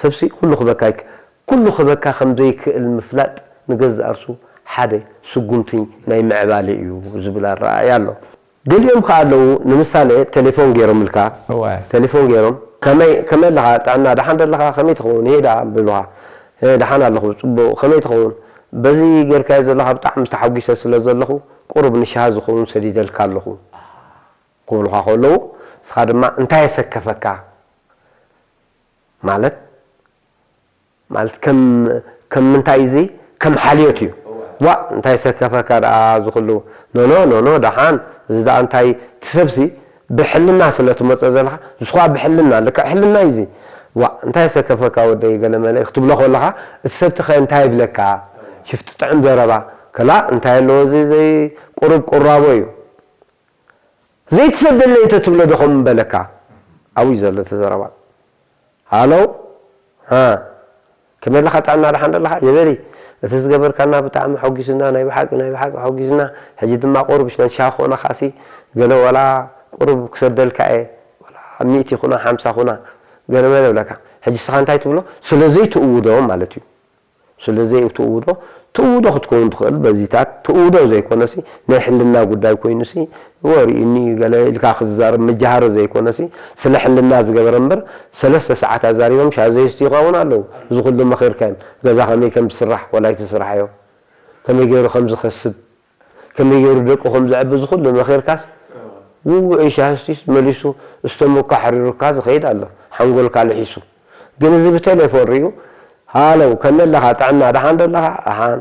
ሰብሲ ኩሉ ክበካ ይክ-፣ ኩሉ ክበካ ከም ዘይክእል ምፍላጥ ንገዛእ ርሱ ሓደ ስጉምቲ ናይ ምዕባለ እዩ ዝብል ኣረኣእያ ኣሎ። ገሊኦም ከኣ ኣለዉ፣ ንምሳሌ ቴሌፎን ገይሮምልካ፣ እወ። ቴሌፎን ገይሮም፣ "ከመይ፣ ከመይ ኣለኻ? ጥዕና ደሓን ደለኻ? ከመይ ትኸውን? ሄዳ?" ብሉኻ። "እ፣ ደሓን ኣለኹ፣ ጽቡቕ። ከመይ ትኸውን? በዚ ጌርካዮ ዘለኻ ብጣዕሚ ተሓጒሰ ስለ ዘለኹ፣ ቁሩብ ንሻሂ ዝኸውን ሰዲደልካ ኣለኹ" ክብሉኻ ከለዉ፣ ንስኻ ድማ እንታይ የሰከፈካ? ማለት፣ ማለት ከም፣ ከም ምንታይ እዚ? ከም ሓልዮት እዩ። እወ። "ዋእ፣ እንታይ ሰከፈካ ደኣ እዚ ኩሉ?" "ኖ፣ ኖ፣ ኖ፣ ኖ፣ ደሓን፣ እዚ ደኣ እንታይ?" እቲ ሰብሲ ብሕልና ስለ ትመጾ ዘለኻ፣ ንስኻ ብሕልና፣ ልክዕ ሕልና እዩ እዚ። "ዋእ፣ እንታይ ሰከፈካ ወደይ?" ገለ መለ ክትብሎ ከለኻ፣ እቲ ሰብቲ ኸ እንታይ ይብለካ? ሽፍቲ ጥዑም ዘረባ፣ "ከላእ፣ እንታይ ኣለዎ እዚ ዘይቁሩብ ቁራቦ እዩ?" ዘይትሰደለይ እንተ ትብሎ ዶ ከምኡ ምበለካ? ኣብኡ እዩ ዘሎ እቲ ዘረባ። ሃሎ? ሃ? ከመይ ኣለኻ? ጥዕና ደሓን ደለኻ? ጀበሊ፣ እቲ ዝገበርካና ብጣዕሚ ሓጒሱና፣ ናይ ብሓቂ፣ ናይ ብሓቂ ሓጒሱና። ሕጂ ድማ ቁሩብ ሽሻ ክኾነኻሲ፣ ገለ ዋላ ቁሩብ ክሰደልካ እየ፣ ዋላ ሚእቲ ኩና፣ ሓምሳ ኩና፣ ገለ መለ እብለካ። ሕጂ ንስኻ እንታይ ትብሎ? ስለ ዘይትእውዶ ማለት እዩ። ስለ ዘይትእውዶ፣ ትእውዶ ክትከውን ትኽእል በዚታት፣ ትእውዶ ዘይኮነሲ፣ ናይ ሕልና ጉዳይ ኮይኑሲ፣ ወሪኡኒ ገለ ኢልካ ክትዛረብ መጃሃሪ ዘይኮነሲ፣ ስለ ሕልና ዝገበረ እምበር፣ ሰለስተ ሰዓት ኣዛሪቦም ሻሂ ዘይስትዩ ከኣ እውን ኣለዉ። እዚ ኩሉ መኺርካዮም፣ ገዛ ከመይ ከም ዝስራሕ፣ ወላ ኣይትስርሓዮ፣ ከመይ ገይሩ ከም ዝኸስብ፣ ከመይ ገይሩ ደቁ ከም ዘዕቢ፣ እዚ ኩሉ መኺርካስ፣ ውውዕ ሻሂ ስቲስ መሊሱ እስተምካ ኣሕሪሩካ ዝኸይድ ኣሎ፣ ሓንጎልካ ልሒሱ። ግን እዚ ብቴሌፎን ሪኡ፣ ሃለው፣ ከመይ ኣለኻ? ጥዕና፣ ደሓን ዶ ኣለኻ? ደሓን።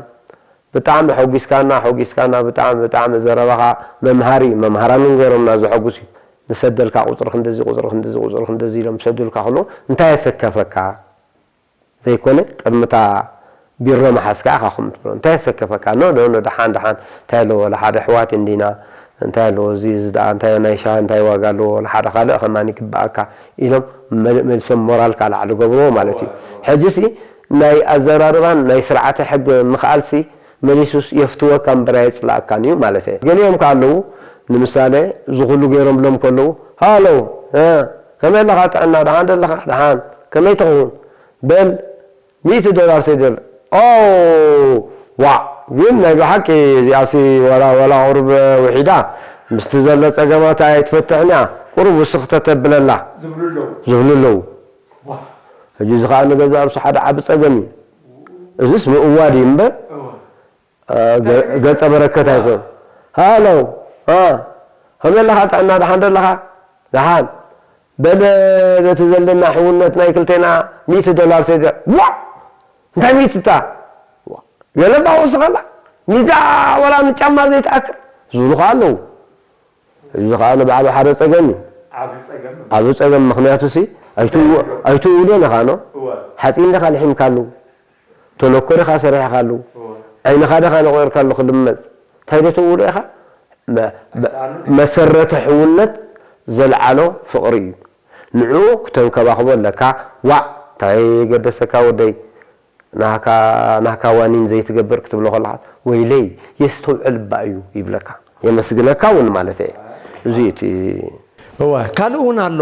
ብጣዕሚ ሐጒስካና፣ ሐጒስካና፣ ብጣዕሚ፣ ብጣዕሚ ዘረባኻ መምሃሪ እዩ። መምሃራን እውን ገይሮምና፣ ዘሐጉስ እዩ። ንሰደልካ ቁፅሪ ክንደዚ፣ ቁፅሪ ክንደዚ፣ ቁፅሪ ክንደዚ ኢሎም ሰዱልካ ከለዉ፣ እንታይ የሰከፈካ? ዘይኮነ፣ ቅድሚ እታ ቢሮ ምሓዝካ ኢኻ ከምኡ ትብሎ። እንታይ የሰከፈካ? ኖ፣ ኖ፣ ኖ፣ ደሓን፣ ደሓን። እንታይ ኣለዎ? ወላ ሓደ ኣሕዋት እንዲና። እንታይ ኣለዎ? እዚ፣ እዚ ደኣ እንታይ፣ ናይ ሻሂ እንታይ ዋጋ ኣለዎ? ወላ ሓደ ካልእ ከማን ይግብኣካ ኢሎም መል-፣ መሊሶም ሞራልካ ላዕሊ ገብርዎ ማለት እዩ። ሕጂሲ ናይ ኣዘራርባን ናይ ስርዓተ ሕጊ ምኽኣልሲ መሊሱስ የፍትወካ እምበር ኣየጽልኣካን እዩ ማለት እየ። ገሊኦም ከ ኣለዉ፣ ንምሳሌ፣ እዚ ኩሉ ገይሮምሎም ከለዉ፣ ሃሎ፣ እ፣ ከመይ ኣለኻ? ጥዕና፣ ደሓን ደለኻ? ደሓን። ከመይ ትኸውን? በል፣ ሚእቲ ዶላር ሰይደል። ኦ፣ ዋእ፣ ግን ናይ ብሓቂ እዚኣሲ ዋላ፣ ዋላ ቁሩብ ውሒዳ፣ ምስቲ ዘሎ ጸገማት ኣይትፈትሕን እያ። ቁሩብ ውስኽ ተተብለላ። ዝብሉ ኣለዉ። ዝብሉ ኣለዉ። ዋእ። ሕጂ እዚ ኸኣ ንገዛእ ርእሱ ሓደ ዓቢ ጸገም እዩ። እዝስ ምእዋድ እዩ እምበር፣ እወ። አ፣ ገ-፣ ገጸ በረከት ኣይኮን። ሃሎ፣ አ፣ ከመይ ኣለኻ? ጥዕና ደሓን ዶ ኣለኻ? ደሓን። በል፣ በቲ ዘለና ሕውነት ናይ ክልቴና ሚእቲ ዶላር ሰይደ-፣ ዋእ! እንታይ ሚእቲ እታ? ገለ ባውስኸላ? ሚዳ ወላ ንጫማ ዘይትኣክል? ዝብሉ ኸኣ ኣለዉ። እዚ ኸኣ ንባዕሉ ሓደ ጸገም እዩ። ዓቢ ጸገም። ዓቢ ጸገም፣ ምኽንያቱሲ ኣይትው-፣ ኣይትውሎን ኢኻ፣ ኖ? እወ። ሓጺን ዲኻ ልሒምካሉ? ተነኮ ዲኻ ሰሪሕካሉ? እወ። ዓይንኻ ዲኻ ነቑርካሉ ክልመጽ? እንታይ ዶ ትውሎ ኢኻ? መ-፣ መ-፣ ኣይሰኣኑን። መሰረተ ሕውነት ዘልዓሎ ፍቕሪ እዩ። ንዕኡ ክተንከባኽቦ ኣለካ። ዋእ፣ እንታይ ገደሰካ ወደይ? ናህካ፣ ናህካ ዋኒን ዘይትገብር ክትብሎ ከለኻ፣ "ወይለይ፣ የስተውዕል እባ እዩ" ይብለካ። የመስግነካ እውን ማለት እየ። እዚ እቲ እወ፣ ካልእ እውን ኣሎ።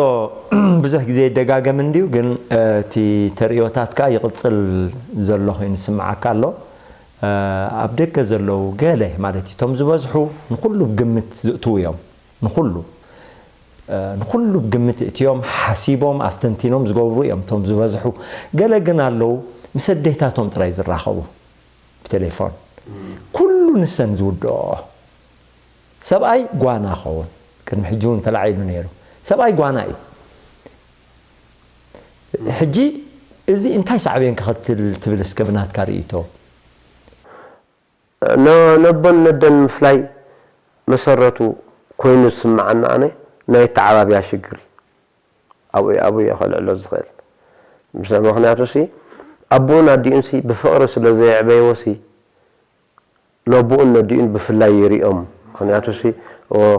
ብዙሕ ግዜ ይደጋገም እንድዩ፣ ግን፣ እ፣ እቲ ተርእዮታት ከኣ ይቕጽል ዘሎ ኮይኑ ይስምዓካ ኣሎ። እ፣ ኣብ ደገ ዘለዉ ገለ ማለት እዩ፣ እቶም ዝበዝሑ ንኹሉ ብግምት ዝእትዉ እዮም። ንኹሉ፣ እ፣ ንኹሉ ብግምት እእትዮም፣ ሓሲቦም፣ ኣስተንቲኖም ዝገብሩ እዮም እቶም ዝበዝሑ። ገለ ግን ኣለዉ፣ ምስ ኣዴታቶም ጥራይ ዝራኸቡ ብቴሌፎን። እም። ኩሉ ንሰን ዝውድኦ። ሰብኣይ ጓና ኸውን፣ ቅድሚ ሕጂ እውን ተላዒሉ ነይሩ። ሰብኣይ ጓና እዩ። ሕጂ እዚ እንታይ ሳዕቤን ከኸትል ትብል እስከ ብናትካ ርእይቶ? ነ-፣ ነቦን ነደን ምፍላይ መሰረቱ ኮይኑ ዝስምዓኒ ኣነ ናይ ኣተዓባብያ ሽግር እዩ። ኣብኡ ኣብኡ እየ ከልዕሎ ዝኽእል። ምስ ምኽንያቱ ሲ ኣቦኡን ኣዲኡን ሲ ብፍቕሪ ስለ ዘየዕበይዎ ሲ ነቦኡን ነዲኡን ብፍላይ ይሪኦም። ምኽንያቱ ሲ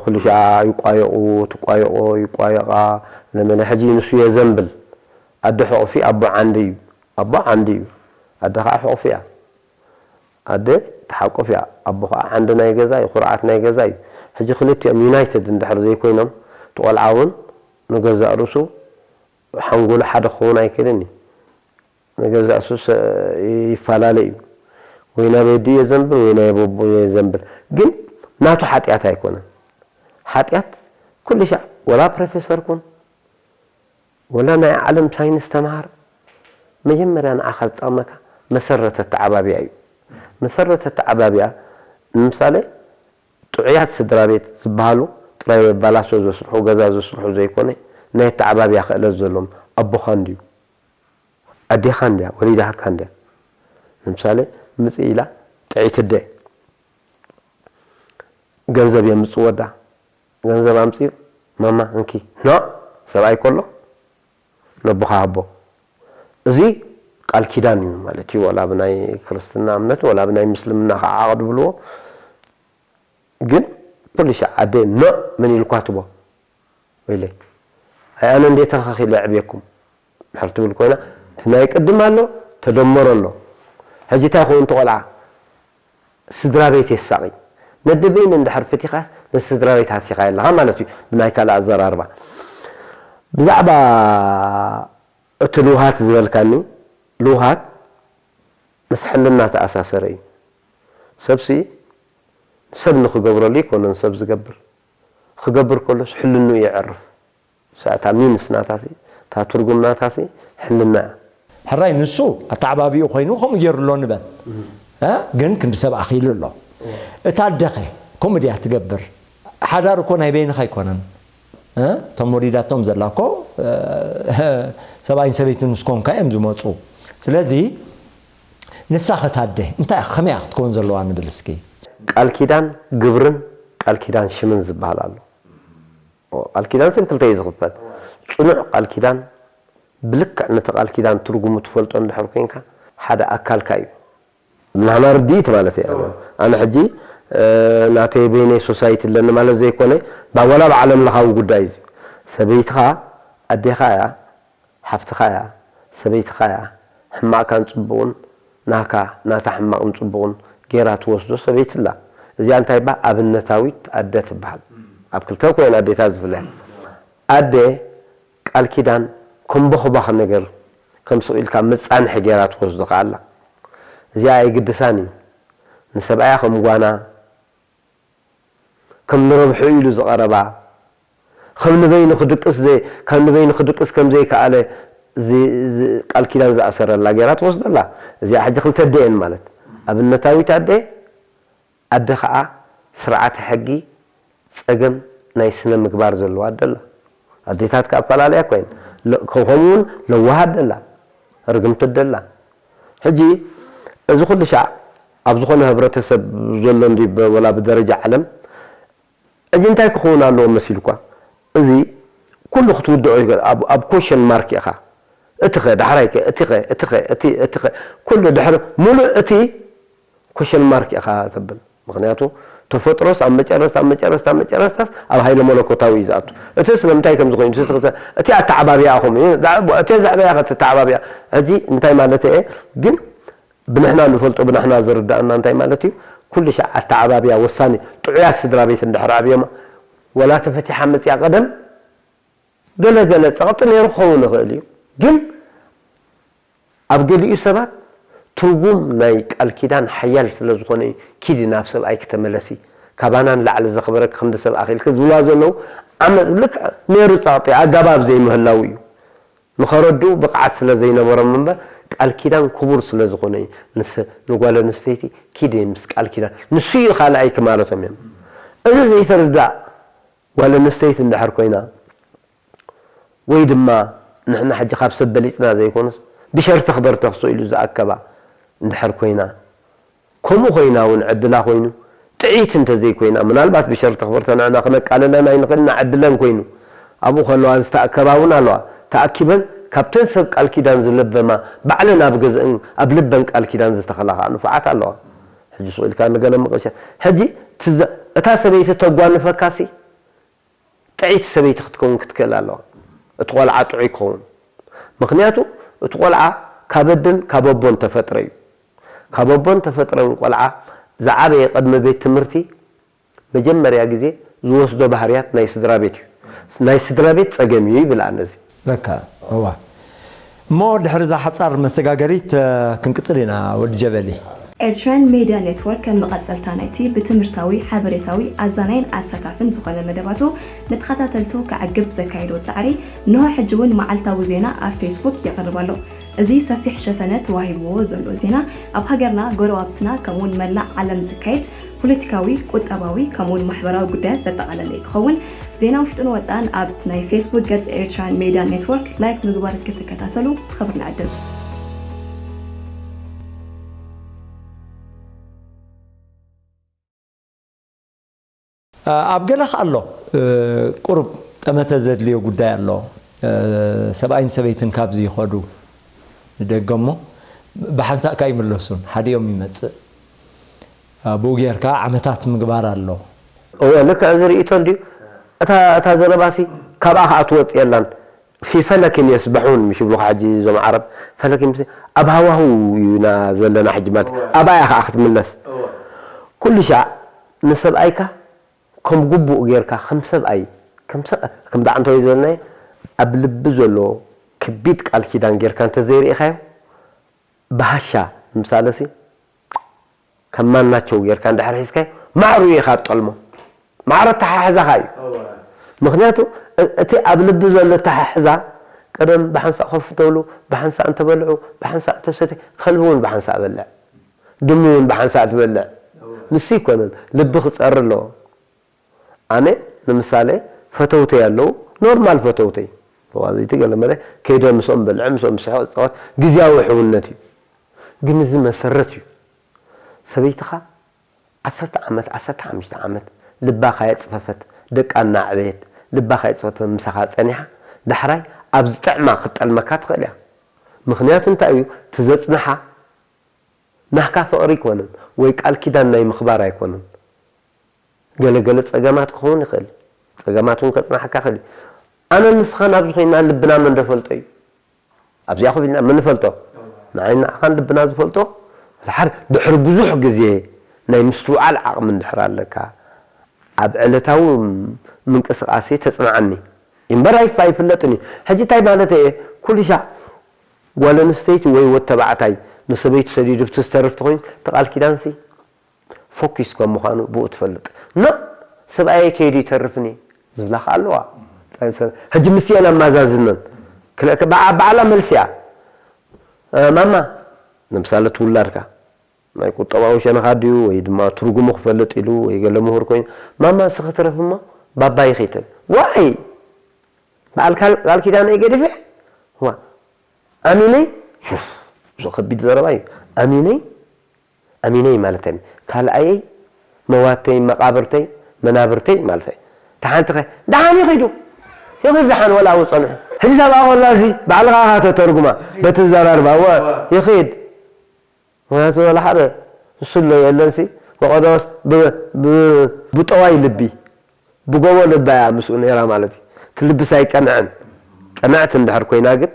ኩሉ ሻዓ ይቋየቑ፣ ትቋየቖ ይቋየቓ። ለመለ ሕጂ ንሱ የዘንብል። ኣደ ሕቑፊ ኣቦ ዓንዲ እዩ። ኣቦ ዓንዲ እዩ። ኣደ ከዓ ሕቑፊ እያ። ኣደ ትሓቁፍ እያ። ኣቦ ከዓ ዓንዲ ናይ ገዛ እዩ፣ ኩርዓት ናይ ገዛ እዩ። ሕጂ ክልቲኦም ዩናይትድ እንድሕር ዘይኮይኖም፣ እቲ ቆልዓ እውን ንገዛእ ርእሱ ሓንጎሉ ሓደ ክኸውን ኣይክእልን እዩ። ንገዛእ ርእሱ ይፈላለ እዩ። ወይ ናብ ኣዲኡ የዘንብል ወይ ናብ ኣቦኡ የዘንብል። ግን ናቱ ሓጢኣት ኣይኮነን። ሓጢኣት ኩሉ ሻዕ ወላ ፕሮፌሰር ኩን ወላ ናይ ዓለም ሳይንስ ተምሃር፣ መጀመርያ ንዓኻ ዝጠቕመካ መሰረት ኣተዓባብያ እዩ። መሰረት ኣተዓባብያ ንምሳሌ ጥዑያት ስድራ ቤት ዝበሃሉ ጥራይ በላሶ ዘስርሑ፣ ገዛ ዘስርሑ ዘይኮነ፣ ናይ ኣተዓባብያ ክእለት ዘለዎም ኣቦኻ እንድዩ፣ ኣዴኻ እንድያ ወሊዳካ እንድያ። ንምሳሌ ምጽእ ኢላ ጥዕይቲ ኣደ ገንዘብ የምጽእ ወዳ፣ ገንዘብ ኣምጺኡ ማማ እንኪ፣ ኖ ሰብኣይ ከሎ ነቦኻ ሃቦ። እዚ ቃል ኪዳን እዩ ማለት እዩ። ወላ ብናይ ክርስትና እምነት ወላ ብናይ ምስልምና ከዓ ዓቕዲ ብልዎ፣ ግን ኩሉ ሻዕ ኣደ ኖ መን ኢልኳ ትቦ ወይለይ። ኣይ ኣነ እንዴ ተኻኺለ ኣዕብየኩም ድሕር ትብል ኮይና፣ እቲ ናይ ቅድም ኣሎ ተደመሮ ኣሎ። ሕጂ እንታይ ይኸውን እቲ ቆልዓ? ስድራ ቤት የሳቒ። ነደ በይኑ እንድሕር ፈቲኻስ ነቲ ስድራ ቤት ሃሲኻዮ ኣለኻ ማለት እዩ ብናይ ካልእ ኣዘራርባ። ብዛዕባ እቲ ልውሃት ዝበልካኒ፣ ልውሃት ምስ ሕልና ተኣሳሰረ እዩ። ሰብሲ ሰብ ንኽገብረሉ ኣይኮነን ሰብ ዝገብር። ክገብር ከሎስ ሕልንኡ የዕርፍ። እታ ሚንስ ናታሲ፣ እታ ትርጉም ናታሲ ሕልና እያ። ሕራይ ንሱ ኣተዓባቢኡ ኮይኑ ከምኡ ገይሩ ኣሎ ንበል። እ? ግን ክንዲ ሰብ ኣኺሉ ኣሎ። እታ ኣደኸ ከምኡ ድያ ትገብር? ሓዳር እኮ ናይ በይንኻ ኣይኮነን። እ? እቶም ወሊዳቶም ዘላ እኮ፣ እ፣ ሰብኣይን ሰበይትን ምስ ኮንካ እዮም ዝመፁ። ስለዚ ንሳ ኸ እታ ኣደ እንታይ እያ፣ ከመይ እያ ክትከውን ዘለዋ ንብል እስኪ። ቃል ኪዳን ግብርን ቃል ኪዳን ሽምን ዝበሃል ኣሎ። ቃል ኪዳን ሰብ ክልተ እዩ ዝኽፈል። ጽኑዕ ቃል ኪዳን ብልክዕ ነቲ ቃል ኪዳን ትርጉሙ ትፈልጦ እንድሕር ኮንካ ሓደ ኣካልካ እዩ። ናህና ርድኢት ማለት እዩ። ኣነ ሕጂ፣ እ፣ ናተይ በይነይ ሶሳይቲ ኣለኒ ማለት ዘይኮነ፣ ባ-፣ ዋላ ብዓለም ለኻዊ ጉዳይ እዩ። ሰበይትኻ ኣዴኻ እያ፣ ሓፍትኻ እያ፣ ሰበይትኻ እያ። ሕማቕካን ጽቡቕን ናካ፣ ናታ ሕማቕን ጽቡቕን ጌራ ትወስዶ ሰበይቲ ኣላ። እዚኣ እንታይ ይበሃል? ኣብነታዊት ኣደ ትበሃል። ኣብ ክልተ ኮይና ኣዴታት ዝፍለያ። ኣደ ቃል ኪዳን ከም ቦኽባኽ ነገር፣ ከም ስቕ ኢልካ መጻንሒ ጌራ ትወስዶ ከኣ ኣላ። እዚኣ ኣይግድሳን እዩ። ንሰብኣያ ከም ጓና፣ ከም ንረብሑ ኢሉ ዝቐረባ፣ ከም ንበይኑ ክድቅስ ዘይ-፣ ከም ንበይኑ ክድቅስ ከም ዘይከኣለ ዚ-፣ ዚ-፣ ቃል ኪዳን ዝኣሰረላ ጌራ ትወስደላ። እዚኣ ሕጂ ክልተ ኣደ እየን ማለት። ኣብነታዊት ኣደ፣ ኣደ ኸዓ ስርዓተ ሕጊ፣ ጸገም ናይ ስነ ምግባር ዘለዋ ኣደ ኣላ። ኣዴታት ከኣ ኣፈላለያ ኮይን። ለ-፣ ከ-፣ ከምኡ እውን ለዋህ ኣደ ኣላ። ርግምቲ ኣደ ኣላ። ሕጂ እዚ ኩሉ ሻዕ ኣብ ዝኾነ ህብረተሰብ ዘሎ እንዲ ብ-፣ ወላ ብደረጃ ዓለም፣ ሕጂ እንታይ ክኸውን ኣለዎ መሲልኳ? እዚ ኩሉ ክትውድኦ ይግበር። ኣብ፣ ኣብ ኮሸን ማርክ ኢኻ። እቲ ኸ፣ ዳሕራይ ከ፣ እቲ ኸ፣ እቲ ኸ፣ እቲ፣ እቲ ኸ፣ ኩሉ ድሕሪ፣ ሙሉእ እቲ ኮሸን ማርክ ኢኻ ተብል። ምኽንያቱ ተፈጥሮስ ኣብ መጨረስታ፣ ኣብ መጨረስታ፣ ኣብ መጨረስታስ ኣብ ሃይለ መለኮታዊ እዩ ዝኣቱ። እቲ ስለምንታይ ከም ዝኾይኑ፣ እቲ ክሰ-፣ እቲ ኣተዓባብያ ኸም እዩ። ዛ-፣ እቲ ዘዕበያ ኸ ተተዓባብያ። ሕጂ እንታይ ማለት እየ? ግን ብንሕና ንፈልጦ፣ ብንሕና ዝርዳእና እንታይ ማለት እዩ? ኩሉ ሻዕ ኣተዓባብያ ወሳኒ፣ ጥዑያት ስድራ ቤት እንድሕር ዓብዮማ፣ ወላ ተፈቲሓ መጽያ ቀደም፣ ገለ ገለ ጸቕጢ ነይሩ ክኸውን ይኽእል እዩ። ግን ኣብ ገሊኡ ሰባት ትርጉም ናይ ቃል ኪዳን ሓያል ስለ ዝኾነ እዩ፣ ኪዲ ናብ ሰብኣይኪ ተመለሲ፣ ካባና ንላዕሊ ዘኽበረኪ ክንዲ ሰብ ኣኺልኪ ዝብልዋ ዘለዉ ዓመጽ ልክዕ ነይሩ ጸቕጢ ኣገባብ ዘይምህላው እዩ። ንኸረድኡ ብቕዓት ስለ ዘይነበሮም እምበር ቃል ኪዳን ክቡር ስለ ዝኾነ እዩ። ንስ-፣ ንጓል ኣንስተይቲ ኪዲ ምስ ቃል ኪዳን ንሱ እዩ ካልኣይኪ ማለቶም እዮም። እዚ ዘይተርዳእ ጓል ኣንስተይቲ እንድሕር ኮይና ወይ ድማ ንሕና ሕጂ ካብ ሰብ በሊጽና ዘይኮነስ ብሸርተኽ በርተኽ ስኢሉ ዝኣከባ እንድሕር ኮይና፣ ከምኡ ኮይና እውን ዕድላ ኮይኑ ጥዕይቲ እንተዘይኮይና፣ ምናልባት ብሸርተኽ በርተኽ ንሕና ክነቃልለን ኣይንኽእልን፣ ዕድለን ኮይኑ ኣብኡ ከለዋ ዝተኣከባ እውን ኣለዋ። እታ ተኣኪበን ካብተን ሰብ ቃል ኪዳን ዝለበማ ባዕለን ኣብ ገዝእን ኣብ ልበን ቃል ኪዳን ዝተኸላ ከዓ ንፉዓት ኣለዋ። ሕጂ ስቕ ኢልካ ንገለ መቐሻ። ሕጂ ትዘ-፣ እታ ሰበይቲ ተጓንፈካሲ ጥዕይቲ ሰበይቲ ክትከውን ክትክእል ኣለዋ። እቲ ቆልዓ ጥዑይ ክኸውን። ምኽንያቱ እቲ ቆልዓ ካብ ኣደን ካብ ኣቦን ተፈጥረ እዩ። ካብ ኣቦን ተፈጥረን ቆልዓ ዝዓበየ ቅድሚ ቤት ትምህርቲ መጀመርያ ግዜ ዝወስዶ ባህርያት ናይ ስድራ ቤት እዩ። ናይ ስድራ ቤት ጸገም እዩ ይብል ኣነ እዚ። ለካ፣ እዋ። እሞ ድሕሪ እዛ ሓጻር መሰጋገሪት፣ እ፣ ክንቅጽል ኢና፣ ወዲ ጀበሊ። ኤርትራን ሜድያ ኔትወርክ ከም መቐጸልታ ናይቲ ብትምህርታዊ፣ ሓበሬታዊ፣ ኣዛናይን ኣሳታፍን ዝኾነ መደባቱ ንተኸታተልቱ ከዕግብ ዘካየዶ ጻዕሪ፣ እንሆ ሕጂ እውን መዓልታዊ ዜና ኣብ ፌስቡክ የቕርብ ኣሎ። እዚ ሰፊሕ ሸፈነ ተዋሂብዎ ዘሎ ዜና፣ ኣብ ሃገርና፣ ጎረባብትና፣ ከምኡውን መላእ ዓለም ዝካየድ ፖለቲካዊ፣ ቁጠባዊ፣ ከምኡውን ማሕበራዊ ጉዳያት ዘጠቓለለ ክኸውን፣ ዜና ውሽጥን ወጻእን ኣብ ናይ ፌስቡክ ገጽ ኤርትራን ሜድያ ኔትወርክ ላይክ ምግባር ክትከታተሉ ብኽብሪ ንዕድም። ኣብ ገለ ከኣ ኣሎ፣ እ፣ ቁሩብ ጠመተ ዘድልዮ ጉዳይ ኣሎ። እ፣ ሰብኣይን ሰበይትን ካብዚ ይኸዱ ንደገ እሞ ብሓንሳእ ከኣ ይምለሱን፣ ሓዲኦም ይመጽእ። እ፣ ብኡ ጌርካ ዓመታት ምግባር ኣሎ። እወ፣ ልክዕ እዚ ርእይቶ እንድዩ። እታ፣ እታ ዘረባሲ ካብኣ ከኣ ትወጽእ የላን። ፊ ፈለኪን የስበሑን፣ ምሽ ይብሉኻ ሕጂ እዞም ዓረብ። ፈለኪን ምስ-፣ ኣብ ሃዋሁ ኢና ዘለና ሕጂ ማለት። እወ። ኣብኣ እያ ከኣ ክትምለስ። እወ። ኩሉ ሻዕ ንሰብኣይካ ከም ግቡእ ጌርካ፣ ከም ሰብኣይ፣ ከም ሰ-፣ ከም ዳዕንተወይ ዝበልናዮ፣ ኣብ ልቢ ዘሎ ከቢድ ቃል ኪዳን ጌርካ እንተዘይርኢኻዮ፣ ብሃሻ፣ ንምሳለሲ፣ ከም ማናቸው ጌርካ እንድሕር ሒዝካዮ፣ ማዕሩ ኢኻ ትጠልሞ። ማዕረ ኣተሓሕዛኻ እዩ። እወ። ምኽንያቱ፣ እ-፣ እቲ ኣብ ልቢ ዘሎ ኣተሓሕዛ፣ ቀደም ብሓንሳእ ኮፍ ተብሉ፣ ብሓንሳእ እንተበልዑ፣ ብሓንሳእ እንተሰትዩ፣ ከልቢ እውን ብሓንሳእ በልዕ። ድሙ እውን ብሓንሳእ ትበልዕ። እወ። ንሱ ይኮነን፣ ልቢ ክጸሪ ኣለዎ። ኣነ፣ ንምሳሌ፣ ፈተውተይ ኣለዉ፣ ኖርማል ፈተውተይ። ዋዘይቲ ገለ መለ፣ ከይደ ምስኦም በልዐ፣ ምስኦም ስሕቕ፣ ዝጻወት፣ ግዝያዊ ሕውነት እዩ። ግን እዚ መሰረት እዩ። ሰበይትኻ ዓሰርተ ዓመት፣ ዓሰርተ ሓሙሽተ ዓመት ልባ ካየጽፈፈት፣ ደቃ እናዕበየት፣ ልባ ካየጽፈፈት ምሳኻ ጸኒሓ፣ ዳሕራይ ኣብ ዝጥዕማ ክትጠልመካ ትኽእል እያ። ምኽንያቱ እንታይ እዩ? እቲ ዘጽንሓ ናህካ ፍቕሪ ኣይኮነን፣ ወይ ቃል ኪዳን ናይ ምኽባር ኣይኮነን። ገለ ገለ ጸገማት ክኸውን ይኽእል። ጸገማት እውን ከጽናሓካ ይኽእል እዩ። ኣነን ንስኻን ኣብዚ ኮይንና ልብና መን ዶ ፈልጦ እዩ? ኣብዚኣ ኮፍ ኢልና መን ንፈልጦ? ንዓይን ንዓኻን ልብና ዝፈልጦ ድሓር ድሕሪ ብዙሕ ግዜ ናይ ምስትውዓል ዓቕሚ እንድሕር ኣለካ፣ ኣብ ዕለታዊ ምንቅስቓሰይ ተጽንዓኒ። እምበር ኣይፍ-፣ ኣይፍለጥን እዩ። ሕጂ እንታይ ማለት እየ? ኩሉ ሻዕ ጓል ኣንስተይቲ ወይ ወድ ተባዕታይ ንሰበይቱ ሰዲዱ ብቲ ዝተርፍ ተኾይኑ፣ እቲ ቃል ኪዳንሲ ፎኪስ ከም ምዃኑ ብኡ ትፈልጥ። ኖ፣ ሰብኣየይ ከይዱ ይተርፍኒ ዝብላ ከኣ ኣለዋ። ሕጂ ምስየን ኣማዛዝነን። ክልተ፣ በዓ-፣ በዓላ መልሲ እያ። እ፣ ማማ፣ ንምሳሌ እቲ ውላድካ ናይ ቁጠባዊ ሸነኻ ድዩ ወይ ድማ ትርጉሙ ክፈልጥ ኢሉ ወይ ገለ ምሁር ኮይኑ፣ "ማማ፣ እስኺ ትረፊ እሞ ባባይ ከይትብል። ዋይ! በዓል ካል-፣ ቃል ኪዳነይ ገዲፈ? ዋ! ኣሚነይ?" ሹፍ! እዚ ከቢድ ዘረባ እዩ። ኣሚነይ? ኣሚነይ ማለት እንታይ? ካልኣየይ፣ መዋተይ፣ መቓብርተይ፣ መናብርተይ ማለት እዩ። ደሓን ትኸ-፣ ደሓን ይኺዱ። ይኺድ ደሓን ወላ ኣብኡ ጸንሑ። ሕጂ ሳብኣ ከላ እዚ ባዕልኻ ኢኻ ተተርጉማ። በቲ ዘራርባ፣ እወ፣ ይኺድ። ምኽንያቱ ወላ ሓደ ንሱ ኣሎ የለንሲ፣ ወቐዶስ ብ-፣ ብ-፣ ብጠዋይ ልቢ፣ ብጎቦ ልባ እያ ምስኡ ነይራ ማለት እዩ። እቲ ልብስ ኣይቀንዐን። ቀንዕቲ እንድሕር ኮይና ግን፣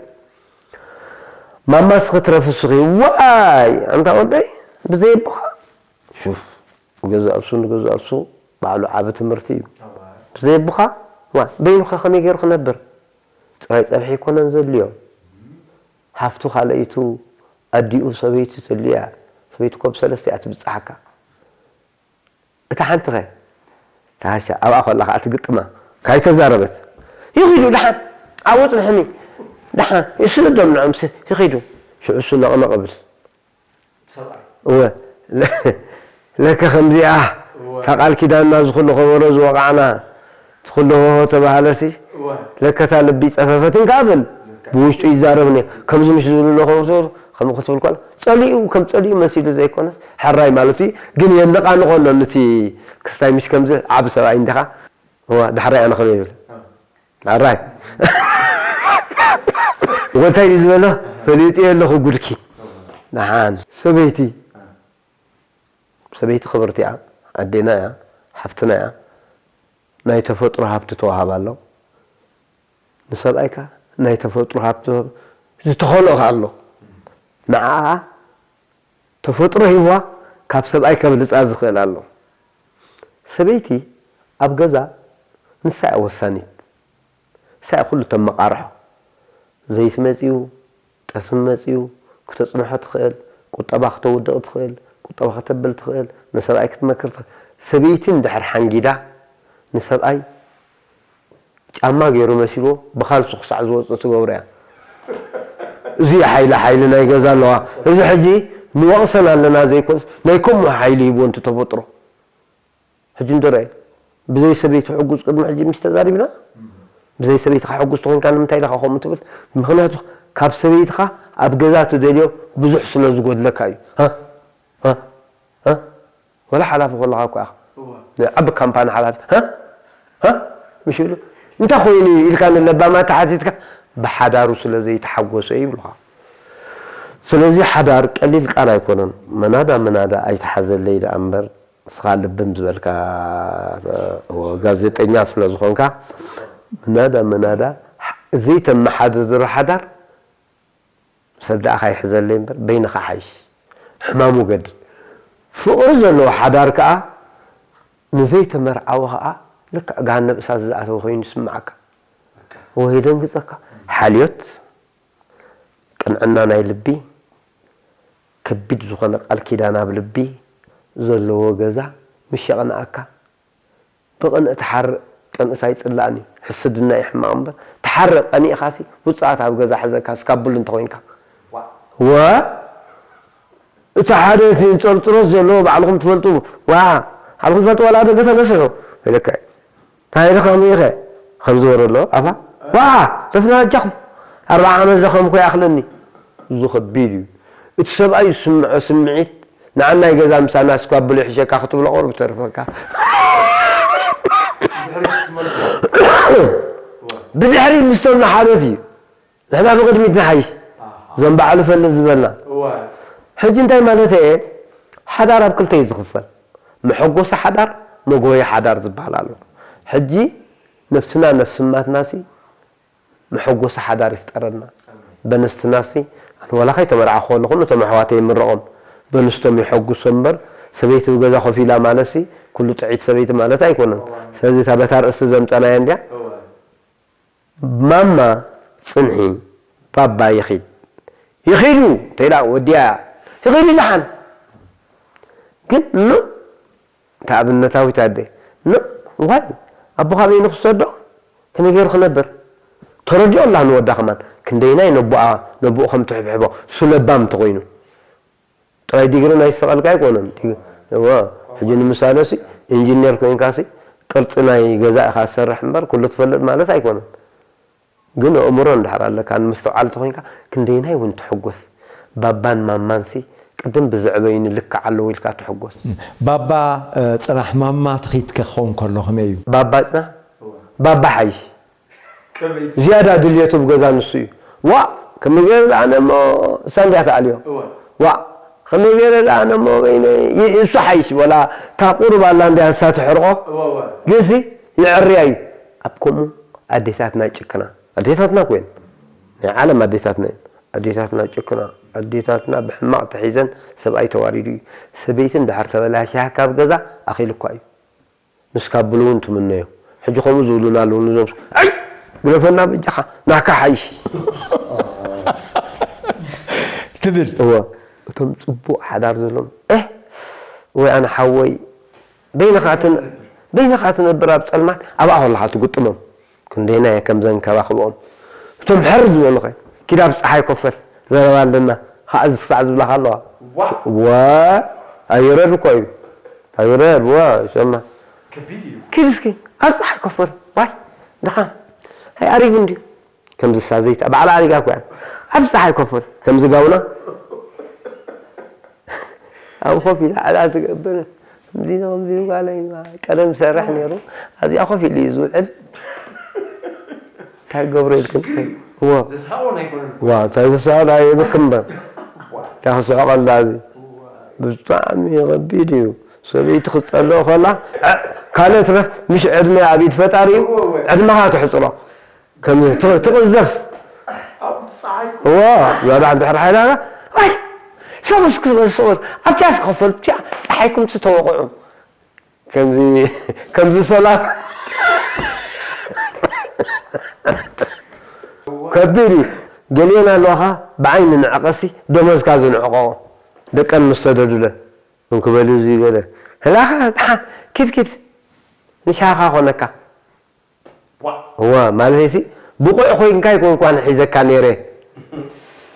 ማማ እስኺ ትረፊ እስኺ፣ ዋይ፣ ኣንታ ወደይ፣ ብዘይ ኣቦኻ። ሹፍ፣ ንገዛእ ርእሱ፣ ንገዛእ ርእሱ ባዕሉ ዓቢ ትምህርቲ እዩ። ብዘይ ኣቦኻ፣ ዋ፣ በይኑኸ ከመይ ገይሩ ክነብር? ጥራይ ጸብሒ ኣይኮነን ዘድልዮ። ሃፍቱ ካልኣይቱ ኣዲኡ ሰበይቱ ትልያ፣ ሰበይቱ እኮ ብሰለስተ እያ ትብጽሓካ። እታ ሓንቲ ኸ? እታ ሃሻ ኣብኣ ከላ ኸኣ ትግጥማ። ካይተዛረበት። ይኺዱ ደሓን። ኣብኡ ጽንሕኒ። ደሓን። ይስደዶም ንዖምሲ ይኺዱ። ሽዑ እሱ ነቕነቕ እብል። ሰብኣይ። እወ። ለከ ከምዚኣ እወ። እታ ቃል ኪዳንና ዝኹሉ ከበሮ ዝወቃዕና፣ እቲ ኩሉ ሆሆ ተባህለሲ፣ እወ። ለከ እታ ልቢ ጸፈፈትን ከኣ ብል። ለከ። ብውሽጡ ይዛረብኒ። ከምዚ ምሽ ዝብሉ ኣለዉ፣ ከምዚ፣ ከምዚ ክትብል ከላ፣ ጸሊኡ፣ ከም ጸሊኡ መሲሉ ዘይኮነስ፣ ሕራይ ማለት እዩ። ግን የነቓንቖ ኣሎ፣ ነቲ ክስታይ ምሽ ከምዚ ዓቢ ሰብኣይ እንዲኻ፣ እወ፣ ዳሕራይ ኣነ ከመይ ይብል? እወ። ኣራይ። እንታይ እዩ ዝበሎ? ፈሊጥዮ ኣለኹ ጉድኪ። ደሓን ሰበይቲ፣ ሰበይቲ ክብርቲ እያ፣ ኣዴና እያ፣ ሓፍትና እያ። ናይ ተፈጥሮ ሃብቲ ተዋሃባ ኣሎ። ንሰብኣይካ ናይ ተፈጥሮ ሃብቲ ዝተኸልኦ ኣሎ። ንዓኣ ተፈጥሮ ሂብዋ ካብ ሰብኣይ ከብልፃ ዝኽእል ኣሎ። ሰበይቲ ኣብ ገዛ ንሳ እያ ወሳኒት። ንሳ እያ ኩሉ ተመቓርሖ። ዘይቲ መፅዩ፣ ጠስሚ መፅዩ፣ ክተፅንሖ ትኽእል፣ ቁጠባ ክተውድቕ ትኽእል፣ ቁጠባ ክተብል ትኽእል፣ ንሰብኣይ ክትመክር ትኽእል። ሰበይቲ እንድሕር ሓንጊዳ ንሰብኣይ ጫማ ገይሩ መሲልዎ ብካልሱ ክሳዕ ዝወፅእ ትገብሮ እያ። እዚ ሓይሊ ሓይሊ ናይ ገዛ ኣለዋ። እዚ ሕጂ ንወቕሰን ኣለና ዘይኮንስ ናይ ከምኡ ሓይሊ ሂብዎ እንተ ተፈጥሮ። ሕጂ እንዶ ርኣይ፣ ብዘይ ሰበይቲ ሕጉዝ ቅድሚ ሕጂ ምስ ተዛሪብና፣ ብዘይ ሰበይትኻ ሕጉዝ ተኾይንካ ንምንታይ ኢኻ ከምኡ ትብል? ምኽንያቱ ካብ ሰበይትኻ ኣብ ገዛ ትደልዮ ብዙሕ ስለ ዝጎድለካ እዩ። ሃ? ሃ? ሃ? ወላ ሓላፊ ከለኻ እኮ ኢኻ። እዋ። ንዓቢ ካምፓኒ ሓላፊ፣ ሃ? ሃ? ምሽ ኢሉ፣ እንታይ ኮይኑ ኢልካ ንለባማ ተሓቲትካ፣ ብሓዳሩ ስለ ዘይተሓጎሰ ይብሉኻ። ስለዚ ሓዳር ቀሊል ቃል ኣይኮነን። መናዳ መናዳ ኣይተሓዘለይ ደኣ እምበር፣ ንስኻ ልብም ዝበልካ፣ እዎ፣ ጋዜጠኛ ስለ ዝኾንካ፣ መናዳ መናዳ ዘይተመሓዳድሮ ሓዳር ሰብ ደኣ ካይሕዘለይ እምበር በይንኻ ሓይሽ። ሕማሙ ገድል። ፍቕሪ ዘለዎ ሓዳር ከኣ ንዘይተመርዓወ ከኣ ልክዕ ገሃነብ እሳት ዝኣተወ ኮይኑ ይስምዓካ። ወይ የደንግጸካ። ሓልዮት፣ ቅንዕና ናይ ልቢ፣ ከቢድ ዝኾነ ቃል ኪዳን ኣብ ልቢ ዘለዎ ገዛ ምስ የቕንኣካ፣ ብቕንኢ ትሓርቕ ቅንእስ ኣይጽላእን እዩ። ሕስድና እዩ ሕማቕ እምበር፣ ትሓርቕ ቀኒእኻሲ ውጽኣት ኣብ ገዛ ሕዘካ ስካቡል እንተኾይንካ። ወ-፣ እቲ ሓደ እቲ እንጸርጽሮት ዘለዎ ባዕልኹም ትፈልጡ፣ ዋ፣ ባዕልኹም ትፈልጡ ዋላ ደገ ተነስሑ ኢለካ እዩ። እንታይ ኢለ ከምኡ ኢኸ? ከም ዝበረ ኣሎ ኣፋ፣ ዋ፣ ደፍና ኣጃኹም። ኣርብዓ ዓመት ዘኸምኩ ይኣኽለኒ። እዚ ከቢድ እዩ። እቲ ሰብኣይ ዝስምዖ ስምዒት ንዓናይ ገዛ ምሳና ስኳ ብሎ ይሕሸካ ክትብሎ ቁሩብ ተርፈካ። ብድሕሪት ምስቶም ንሓደት እዩ። ንሕና ብቕድሚት ንሓይሽ። እዞም ባዕሉ ፈልጥ ዝበልና። እዋ። ሕጂ እንታይ ማለት እየ? ሓዳር ኣብ ክልተ እዩ ዝኽፈል። መሐጎሲ ሓዳር፣ መጎየ ሓዳር ዝበሃል ኣሎ። ሕጂ ነፍስና ነፍስማትናሲ መሐጎሲ ሓዳር ይፍጠረልና። በንስትናሲ፣ ኣነ ዋላ ከይተመርዓኹ ከለኹ ነቶም ኣሕዋተይ ይምረቖም። በንስቶም የሐጉሶም እምበር፣ ሰበይቲ ብገዛ ኮፍ ኢላ ማለትሲ፣ ኩሉ ጥዒት ሰበይቲ ማለት ኣይኮነን። ስለዚ እታ በታ ርእሲ ዘምጸናያ እንድያ። እዋ። ማማ ጽንሒ፣ ባባ ይኺድ። ይኺዱ፣ ተይላ ወዲያ። ይኺዱ ደሓን። ግን ኖ፣ እታ ኣብነታዊት ኣደ፣ ኖ፣ ዋይ፣ ኣቦኻ በይኑ ክሰዶ? ከመይ ገይሩ ክነብር? ተረዲኦ ኣላ ንወዳ ከማን። ክንደይናይ ነቦኣ፣ ነቦኡ ከም ትሕብሕቦ፣ እሱ ለባም እንተኾይኑ። ጥራይ ዲግሪ ናይ ዝሰቐልካ ኣይኮነን። ዲግ-፣ እወ፣ ሕጂ ንምሳለሲ፣ ኢንጂነር ኮይንካሲ፣ ቅርጺ ናይ ገዛ ኢኻ ትሰርሕ እምበር፣ ኩሉ ትፈልጥ ማለት ኣይኮነን። ግን ኣእምሮ እንድሕር ኣለካ፣ ንምስትውዓል ተኾይንካ፣ ክንደይናይ እውን ትሕጎስ። ባባን ማማንሲ፣ ቅድም ብዘዕበዩኒ ልክዕ ኣለዉ ኢልካ ትሕጎስ። ባባ፣ እ፣ ጽናሕ፣ ማማ ትኺድ ክኸውን ከሎ ከመይ እዩ? ባባ ጽናሕ፣ ባባ ሓይሽ። ከመይ? ዝያዳ ድልየቱ ብገዛ ንሱ እዩ። ዋእ፣ ከመይ ገይረ ደኣ ኣነ እሞ፣ እሳ እንድያ ትኣልዮ። እወ። ዋእ፣ ከመይ ገይረ ደኣ ኣነ እሞ፣ በይነይ፣ ይ-፣ እሱ ሓይሽ፣ ወላ እታ ቁሩብ ኣላ እንድያ ንሳ ትሕርቆ። እወ፣ እወ። ግንሲ፣ ይዕርያ እዩ። ኣብ ከምኡ ኣዴታትና ጭክና። ኣዴታትና ኮይን። ናይ ዓለም ኣዴታትና እየን። ኣዴታትና ጭክና። ኣዴታትና ብሕማቕ ተሒዘን ሰብኣይ ተዋሪዱ እዩ። ሰበይቲ እንድሕር ተበላሽያ ካብ ገዛ ኣኺሉ እኳ እዩ። ንስካ ብሉ እውን ትምነዮ። ሕጂ ከምኡ ዝብሉና ኣለዉ፣ ነዞም ስ-፣ ኣይ! ግደፈና በጃኻ፣ ናካ ሓይሽ። ትብል። እወ፣ እቶም ጽቡቕ ሓዳር ዘለዎም፣ "ኤህ፣ ወይ ኣነ ሓወይ፣ በይንኻ ትን-፣ በይንኻ ትነብር ኣብ ጸልማት፣ ኣብኣ ከለኻ ትግጥሞም። ክንደይናየ ከም ዘንከባኽብኦም። እቶም ሕር ዝበሉኸ፣ ኪድ ኣብ ጸሓይ ኮፈል፣ ዘረባ ኣለና፣ ከኣ እዚ ክሳዕ ዝብላኻ ኣለዋ." ዋ! ዋ! ኣይረድ እኮ እዩ። ኣይረድ፣ ዋ፣ ይሰማ። ከቢድ እዩ። ኪድ እስኪ፣ ኣብ ጸሓይ ኮፈል፣ ዋይ፣ ድኻም። ኣይ ኣሪጉ እንድዩ። ከምዚ ሳዘይታ፣ ባዕላ ኣሪጋ እኮ እያ። ኣብ ጸሓይ ኮፈል፣ ከምዚ ጋውና። ኣብ ኮፍ ኢላ ዕዳ ትገብር። ከምዚ ነው፣ ከምዚ ነው፣ ጓለይ፣ ቀደም ዝሰርሕ ነይሩ። ኣብዚኣ ኮፍ ኢሉ እዩ ዝውዕል። እንታይ ገብሮ ኢልክን? እዎ። ዘስሓቑ ኣይኮነን። ዋ፣ እንታይ ዝስሕቕ ደኣ ይብክ እምበር። እንታይ ክስሕቐላ እዚ? ብጣዕሚ ከቢድ እዩ። ሰበይቲ ክትጸልኦ ከላ፣ ዐ-፣ ካልእ ትረፍ፣ ምሽ ዕድመ ኣብ ኢድ ፈጣሪ እዩ። ዕድመኻ ትሕጽሮ። ከም ት-፣ ትቕዘፍ። ኣብ ጸሓይ እዎ፣ ዛዳ እንድሕር ሓይላ፣ ኣይ፣ ሰብ እስኪ ዝበል ሰዎች፣ ኣብቲያ እስኪ ክፈል፣ ኣብቲያ ጸሓይኩም ትተወቕዑ። ከምዚ፣ ከምዚ ሰላም። ከቢድ እዩ። ገሊአን ኣለዋኻ፣ ብዓይኒ ንዕቐሲ፣ ደሞዝካ ዝንዕቐኦ። ደቀን ምስ ሰደዱለን። እንክበሉ እዚ ገለ። ህላኻ፣ ደሓን፣ ኪድ፣ ኪድ። ንሻኻ ኮነካ። ዋእ። እዋ፣ ማለት ሲ፣ ብቑዕ ኮይንካ ኣይኮንኳን ሒዘካ ነይረ።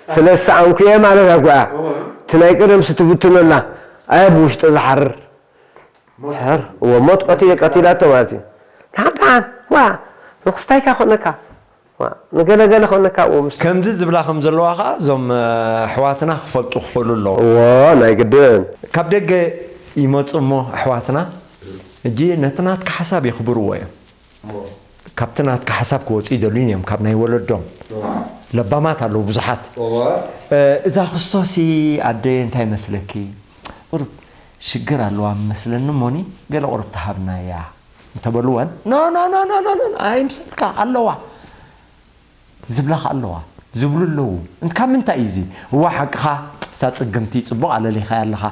ስለ ዝሰኣንኩ እየ ማለት ኣጓ። እወ። እቲ ናይ ቀደም ስትብትነላ፣ ኣየ ብውሽጢ ዝሓርር። ሕር፣ እወ፣ ሞት ቀቲለ፣ ቀቲላቶ ማለት እዩ። ደሓን፣ ደሓን፣ ዋ፣ ንክስታይካ ኮነካ። ዋ፣ ንገለገለ ኮነካ፣ እወ፣ ምስ ከምዚ ዝብላ ከም ዘለዋ ኸዓ እዞም ኣሕዋትና ክፈልጡ ክኽእሉ ኣለዉ። እወ፣ ናይ ግድን። ካብ ደገ ይመፁ እሞ ኣሕዋትና እጂ ነቲ ናትካ ሓሳብ የኽብርዎ እዮም። ካብቲ ናትካ ሓሳብ ክወፁ ይደልዩን እዮም ካብ ናይ ወለዶም። ለባማት ኣለዉ ብዙሓት። እዛ ክስቶሲ ኣደ እንታይ መስለኪ? ቁሩብ ሽግር ኣለዋ መስለኒ እሞኒ ገለ ቁሩብ ተሃብናያ እንተበልወን፣ ኖ ኖ ኖ ኖ ኖ ኖ ኣይምሰልካ ኣለዋ ዝብላኻ ኣለዋ ዝብሉ ኣለዉ። እንት ካብ ምንታይ እዩ እዚ? እዋ ሓቅኻ እሳ ጽግምቲ ጽቡቕ ኣለሊኻያ ኣለኻ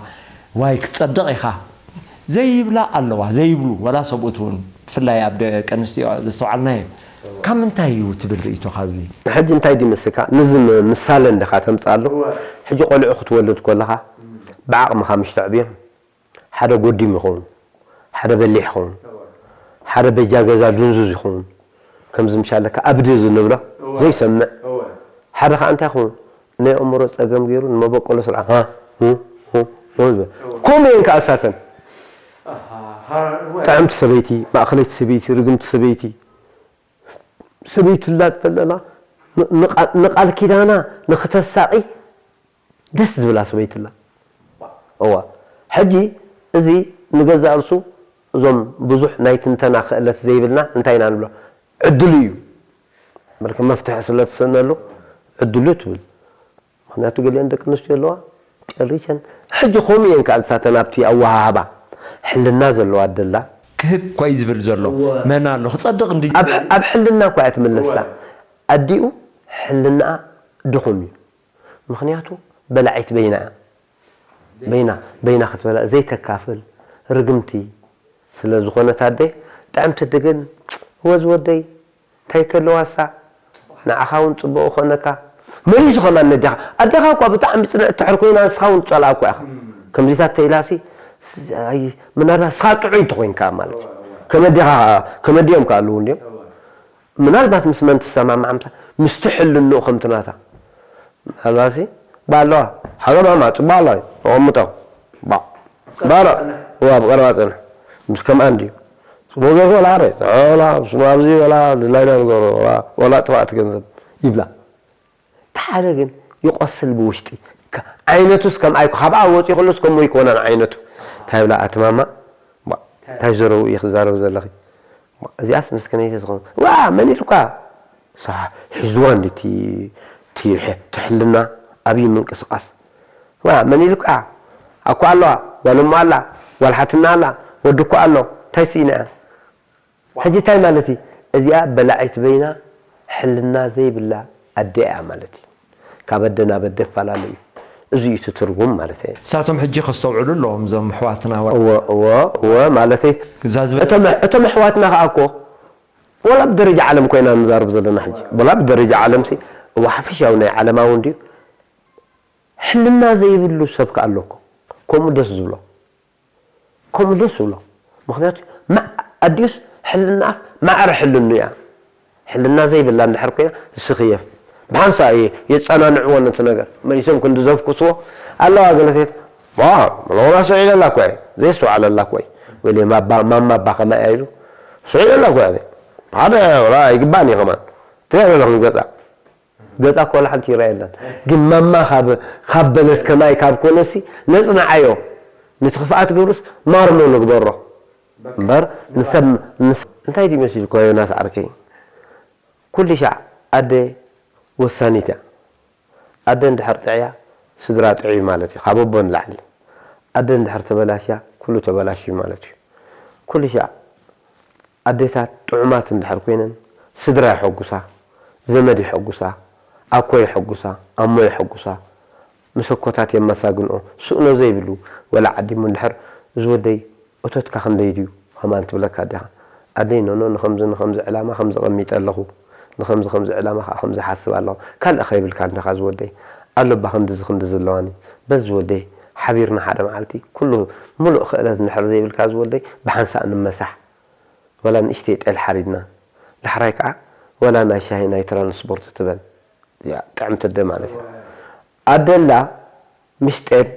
ዋይ ክትጸድቕ ኢኻ ዘይብላ ኣለዋ ዘይብሉ ወላ ሰብኡት እውን ብፍላይ ኣብ ደቂ ኣንስትዮ ዘስተውዓልናዮ ካብ ምንታይ እዩ ትብል ርእይቶኻ እዚ? ሕጂ እንታይ ድዩ መስልካ? ነዚ ም- ምሳለ እንዲኻ ተምጽኣሉ። ሕጂ ቆልዑ ክትወልድ ከለኻ ብዓቕምኻ ምሽ ተዕብዮም ሓደ ጎዲም ይኸውን፣ ሓደ በሊሕ ይኸውን፣ ሓደ በጃ ገዛ ድንዙዝ ይኸውን። ከምዚ ምሻለካ ኣብዲ እዚ ንብሎ ዘይሰምዕ። ሓደ ኸዓ እንታይ ይኸውን? ናይ ኣእምሮ ጸገም ገይሩ ንመበቆሎ ስርዓት ሃ ሁ ሁ ሁ ዝብል። ከምኡ እየን ከኣ እሳተን። ጥዕምቲ ሰበይቲ፣ ማእኸለይቲ ሰበይቲ፣ ርግምቲ ሰበይቲ፣ ሰበይቲ ኣላ ትበለላ ንቓል ኪዳና ንኽተሳቒ ደስ ዝብላ ሰበይቲ ኣላ። እዋ ሕጂ እዚ ንገዛእ ርእሱ እዞም ብዙሕ ናይ ትንተና ክእለት ዘይብልና እንታይ ኢና ንብሎ ዕድሉ እዩ። በልከ መፍትሒ ስለ ትስእነሉ ዕድሉ ትብል። ምኽንያቱ ገሊአን ደቂ ኣንስትዮ ኣለዋ ጨሪሸን ሕጂ ከምኡ እየን ከዓ ንሳተን ኣብቲ ኣወሃህባ ሕልና ዘለዋ ኣደላ ክህብ ኮይ ዝብል ዘሎ መን ኣሎ ክጸድቕ እንዲ ኣብ ሕልና እኳ እያ ትምለሳ። ኣዲኡ ሕልናኣ ድኹም እዩ። ምኽንያቱ በላዒት በይና እያ። በይና በይና ክትበላ ዘይተካፍል ርግምቲ ስለ ዝኾነት ኣደ ጥዕምቲ ድግን ወዝ ወደይ እንታይ ከለዋሳ ንዓኻ እውን ጽቡቕ ኾነካ መሊሱ ኸማን ነዲኻ ኣደኻ እኳ ብጣዕሚ ጽንዕቲ ድሕር ኮይና ንስኻ እውን ትጸልኣ እኳ ኢኻ። ከምዚታት ተኢላሲ ምናልባት ስኻ ጥዑይ እንተኾይንካ ማለት እዩ። ከመዲኻ ከመዲኦም ከ ኣለዉ እንዲዮም ምናልባት ምስ መን ትሰማማዕ ምሳ ምስቲ ሕልንኡ ከምቲ ናታ ምናልባትሲ ባለዋ ሓገማማ ጽባላ ተቐምጦ ባዕ ባራ ዋ ብቐረባ ጽንሕ ምስ ከምኣ እንድዩ ጽቡቕ ገርኩ ወላ ሓረይ ወላ ስማ ኣብዚ ወላ ድላይና ንገሮ ወላ ወላ ጥፋእቲ ገንዘብ ይብላ። እቲ ሓደ ግን ይቖስል ብውሽጢ። ዓይነቱስ ከም ኣይኮ ካብኣ ወፂኡ ከሎስ ከምኡ ኣይኮነን ዓይነቱ። እንታይ ብላ ኣቲ ማማ? ቧእ፣ እንታይ ዘረቡ እዩ ክዛረብ ዘለኺ? ቧእ፣ እዚኣስ ምስክነይቲ ዝኾነ ዋ መን ኢልኳ? ሳ ሒዝዋ እንዲ እቲ እቲ ሕ- እቲ ሕልና ኣብይ ምንቅስቃስ ዋ መን ኢልኳ? ኣኮ ኣለዋ ጓል እሞ ኣላ ጓል ሓትና ኣላ ወዲ እኮ ኣሎ እንታይ ስኢና እያ? ሕጂ እንታይ ማለት እዩ? እዚኣ በላዒት በይና ሕልና ዘይብላ ኣደ እያ ማለት እዩ። ካብ ኣደ ናብ ኣደ ይፈላለ እዩ። እዚ እዩ እቲ ትርጉም ማለት እየ። ንሳቶም ሕጂ ከስተውዕሉ ኣለዎም እዞም ኣሕዋትና። እወ እወ እወ ማለተይ እዛ ዝበለ እቶም እቶም ኣሕዋትና ከዓ እኮ ወላ ብደረጃ ዓለም ኮይና ንዛረብ ዘለና ሕጂ ወላ ብደረጃ ዓለም ሲ እወ ሓፈሻዊ ናይ ዓለማዊ እንድዩ ሕልና ዘይብሉ ሰብ ከዓ ኣሎ እኮ ከምኡ ደስ ዝብሎ ከምኡ ደስ ዝብሎ ምኽንያቱ ኣዲኡስ ሕልናኣስ ማዕረ ሕልኑ እያ ሕልና ዘይብላ እንድሕር ኮይና ዝስኽየፍ ብሓንሳ እየ የፀናንዕዎ ነቲ ነገር መሊሶም ክንዲ ዘፍኩስዎ ኣለዋ ገለ ሴት ዋ መለወላ ስዒለላ እኮ እየ ዘየስተውዓለላ እኮ እዩ ወይለ ማማ ኣባ ከማይ እያ ኢሉ ስዒለላ እኮ እያ ሓደ ወላ ኣይግባእን እዩ ከማን ትሪኣ ዘለኹም ገፃ ገፃ እኮ ወላ ሓንቲ ይረኣየላን ግን ማማ ካብ ካብ በለት ከማይ ካብ ኮነሲ ነፅንዓዮ ነቲ ክፍኣት ግብርስ ማርሞ ንግበሮ እምበር ንሰብ ንስ እንታይ ድዩ መሲልኮ ዮናስ ዓርከይ ኩሉ ሻዕ ኣደ ወሳኒት እያ። ኣደ እንድሕር ጥዕያ፣ ስድራ ጥዕዩ ማለት እዩ፣ ካብ ኣቦ ንላዕሊ። ኣደ እንድሕር ተበላሽያ፣ ኩሉ ተበላሽዩ ማለት እዩ። ኩሉ ሻዕ ኣዴታት ጥዑማት እንድሕር ኮይነን፣ ስድራ የሐጉሳ፣ ዘመድ የሐጉሳ፣ ኣኮ የሐጉሳ፣ ኣሞ የሐጉሳ፣ ምስ ኣኮታት የመሳግንኦ፣ ስእኖ ዘይብሉ፣ ወላ ዓዲሙ እንድሕር፣ እዚ ወደይ እቶትካ ክንደይ ድዩ? ከማን ትብለካ ኣዴኻ። ኣደይ ኖኖ ንኸምዚ ንኸምዚ ዕላማ ከምዚ ቀሚጠ ኣለኹ፣ ንኸምዚ ከምዚ ዕላማ ከዓ ከምዚ ሓስብ ኣለኹ። ካልእ ከይብልካ እንዲኻ ዝወደይ። ኣሎ እባ ክንድዚ ክንድዚ ኣለዋኒ። በል ዝወደይ፣ ሓቢርና ሓደ መዓልቲ ኩሉ ምሉእ ክእለት እንድሕር ዘይብልካ ዝወደይ፣ ብሓንሳእ ንመሳሕ። ወላ ንእሽተይ ጤል ሓሪድና። ዳሕራይ ከዓ ወላ ናይ ሻሂ ናይ ትራንስፖርት ትበል። እዚኣ ጥዕምቲ ኣደ ማለት እያ። ኣደላ ምሽ ጤል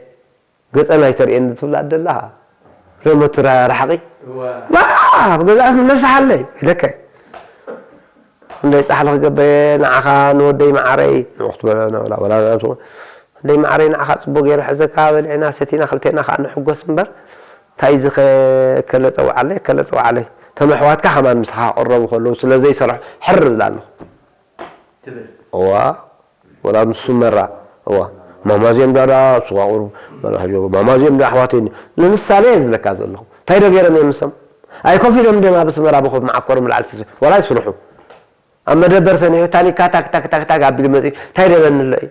ገጸን ኣይተርእየኒ ትብላ ኣደላ። ረመት ራ-፣ ራሕቂ። እዋ። ማ፣ ኣብ ገዛ መሳሓለይ ኢለከ። እንደይ ጻሕሊ ክገበየ ንዓኻ ንወደይ መዓረይ ንኹት በለ ነብላ፣ ወላ ንኣምስኹ። እንደይ መዓረይ ንዓኻ ጽቡቕ ገይረ ሕዘካ፣ በሊዕና ሰቲና ክልቴና ከኣ ንሕጎስ እምበር፣ እንታይ እዚ ከ-፣ ከለ ጸውዓለይ፣ ከለ ጸውዓለይ። ተመሕዋትካ ከማን ምሳኻ ክቕረቡ ከለዉ ስለ ዘይሰርሑ ሕር እብላ ኣለኹ። ትብል። እዋ፣ ወላ ንሱ መራ። እዋ። ማማ እዚኦም ዳዳ፣ ስጋ ቁሩብ፣ መራ ሕጆ፣ ማማ እዚኦም ዳ ኣሕዋተይ፣ ንምሳሌ እየ ዝብለካ ዘለኹ። እንታይ ዶ ገይሮም እዮም ንሶም? ኣይ ኮፍ ኢሎም ድዮም ኣብ ኣስመራ ብኮፍ መዓኮሮም ላዕሊ ትስ-፣ ወላ ይስርሑ። ኣብ መደበር ሰኒሑ ታኒካ ታክ፣ ታክ፣ ታክ፣ ታክ ኣቢሉ መጺኡ፣ እንታይ ደበኒ ኣሎ እዩ?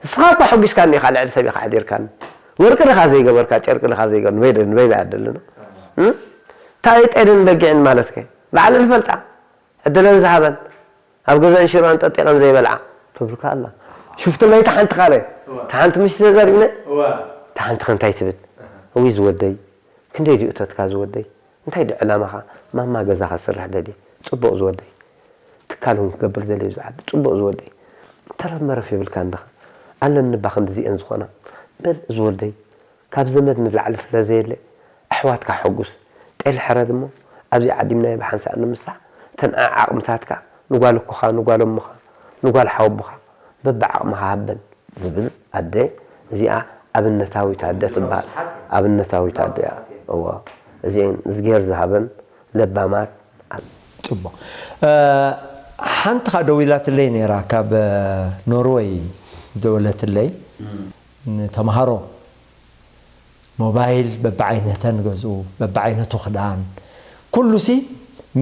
ንስኻ እኮ ሓጒስካኒ ኢኻ፣ ልዕሊ ሰብ ኢኻ ኣሕዲርካኒ። ወርቂ ድኻ ዘይገበርካ፣ ጨርቂ ድኻ ዘይገበር፣ ንበይ ደ-፣ ንበይ ደኣ ደለና? እም? እንታይ ጤልን በጊዕን ማለትከ? ባዕለን ይፈልጣ። ዕድለን ዝሃበን፣ ኣብ ገዛን ሽሮን ጠጢቐን ዘይበልዓ፣ ትብልካ ኣላ። ሽፍቱ ለይቲ ሓንቲ ካልእ፣ እዋ። እታ ሓንቲ ምሽ ተዘሪግነ፣ እዋ። እታ ሓንቲ ከ እንታይ ትብል? እህ። እውይ ዝወደይ፣ ክንደይ ድዩ እቶትካ ዝወደይ? እንታይ ድዩ ዕላማኻ? ማማ ገዛ ከስርሕ ደልየ። ጽቡቕ ዝወደይ። ትካል እውን ክገብር ደልየ ኣብዚ ዓዲ። ጽቡቕ ዝወደይ። ተረፍ መረፍ የብልካን ዲኻ? ኣለኒ እባ ክንድዚኤን ዝኾና። በል ዝወደይ። ካብ ዘመድ ንላዕሊ ስለ ዘየለ፣ ኣሕዋትካ ሕጉስ። ጤል ሕረድ እሞ፣ ኣብዚ ዓዲምናዮ ብሓንሳእ ንምሳሕ። እተን ዓ-፣ ዓቕምታትካ፣ ንጓል ኣኮኻ፣ ንጓል እሞኻ፣ ንጓል ሓወቦኻ፣ በብዓቕምኻ ሃበን። ዝብል ኣደ፣ እዚኣ ኣብነታዊት ኣደ ትበሃል። ኣብነታዊት ኣደ እያ። እዎ። እዚኤን እዝግሄር ዝሃበን ለባማት። ጽቡቕ። እ፣ ሓንቲ ኸኣ ደዊላትለይ ነይራ፣ ካብ፣ እ፣ ኖርወይ ዝደወለትለይ። እም። ንተምሃሮ ሞባይል በብዓይነተን ገዝኡ፣ በብዓይነቱ ክዳን፣ ኩሉሲ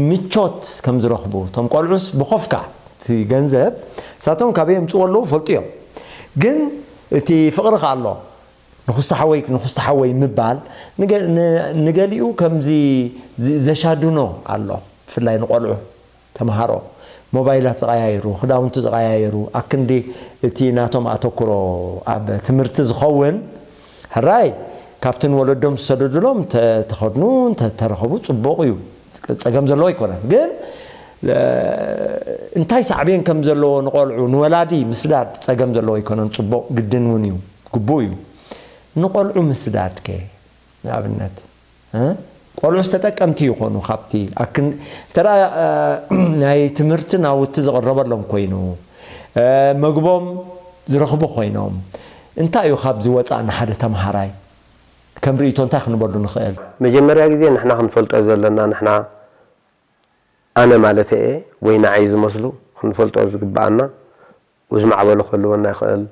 ምቾት ከም ዝረኽቡ፣ እቶም ቆልዑስ ብኾፍካ እቲ ገንዘብ ንሳቶም ካበይ የምጽእዎ ኣለዉ ፈልጡ እዮም። ግን እቲ ፍቕሪ ከኣ ኣሎ። ንኹስቲ ሓወይ፣ ንኹስቲ ሓወይ ምባል ንገ-፣ ን-፣ ንገሊኡ ከምዚ ዝ-፣ ዘሻድኖ ኣሎ፣ ብፍላይ ንቆልዑ። ተምሃሮ ሞባይላት ዝቐያየሩ፣ ክዳውንቲ ዝቐያየሩ፣ ኣክንዲ እቲ ናቶም ኣተኩሮ ኣብ ትምህርቲ ዝኸውን፣ ሕራይ ካብቲ ንወለዶም ዝሰደዱሎም እንተ-፣ ተኸድኑ፣ እንተ-፣ ተረኸቡ ጽቡቕ እዩ። ጸገም ዘለዎ ኣይኮነን። ግን፣ እ፣ እንታይ ሳዕቤን ከም ዘለዎ ንቆልዑ፣ ንወላዲ ምስዳድ ጸገም ዘለዎ ኣይኮነን። ጽቡቕ ግድን እውን እዩ፣ ግቡእ እዩ። ንቆልዑ ምስዳድ ከ፣ ንኣብነት፣ እ? ቆልዑስ ተጠቀምቲ ይኾኑ ካብቲ ኣክን-፣ እንተ ደኣ፣ እ፣ ናይ ትምህርቲ ናውቲ ዝቕረበሎም ኮይኑ፣ እ፣ መግቦም ዝረኽቡ ኮይኖም፣ እንታይ እዩ ካብዚ ወጻእ ንሓደ ተምሃራይ ከም ርእይቶ እንታይ ክንበሉ ንኽእል? መጀመርያ ግዜ ንሕና ክንፈልጦ ዘለና፣ ንሕና ኣነ ማለተይ እየ፣ ወይ ንዓይ ዝመስሉ ክንፈልጦ ዝግብኣና፣ ዝማዕበሉ ክህልወና ይኽእል፣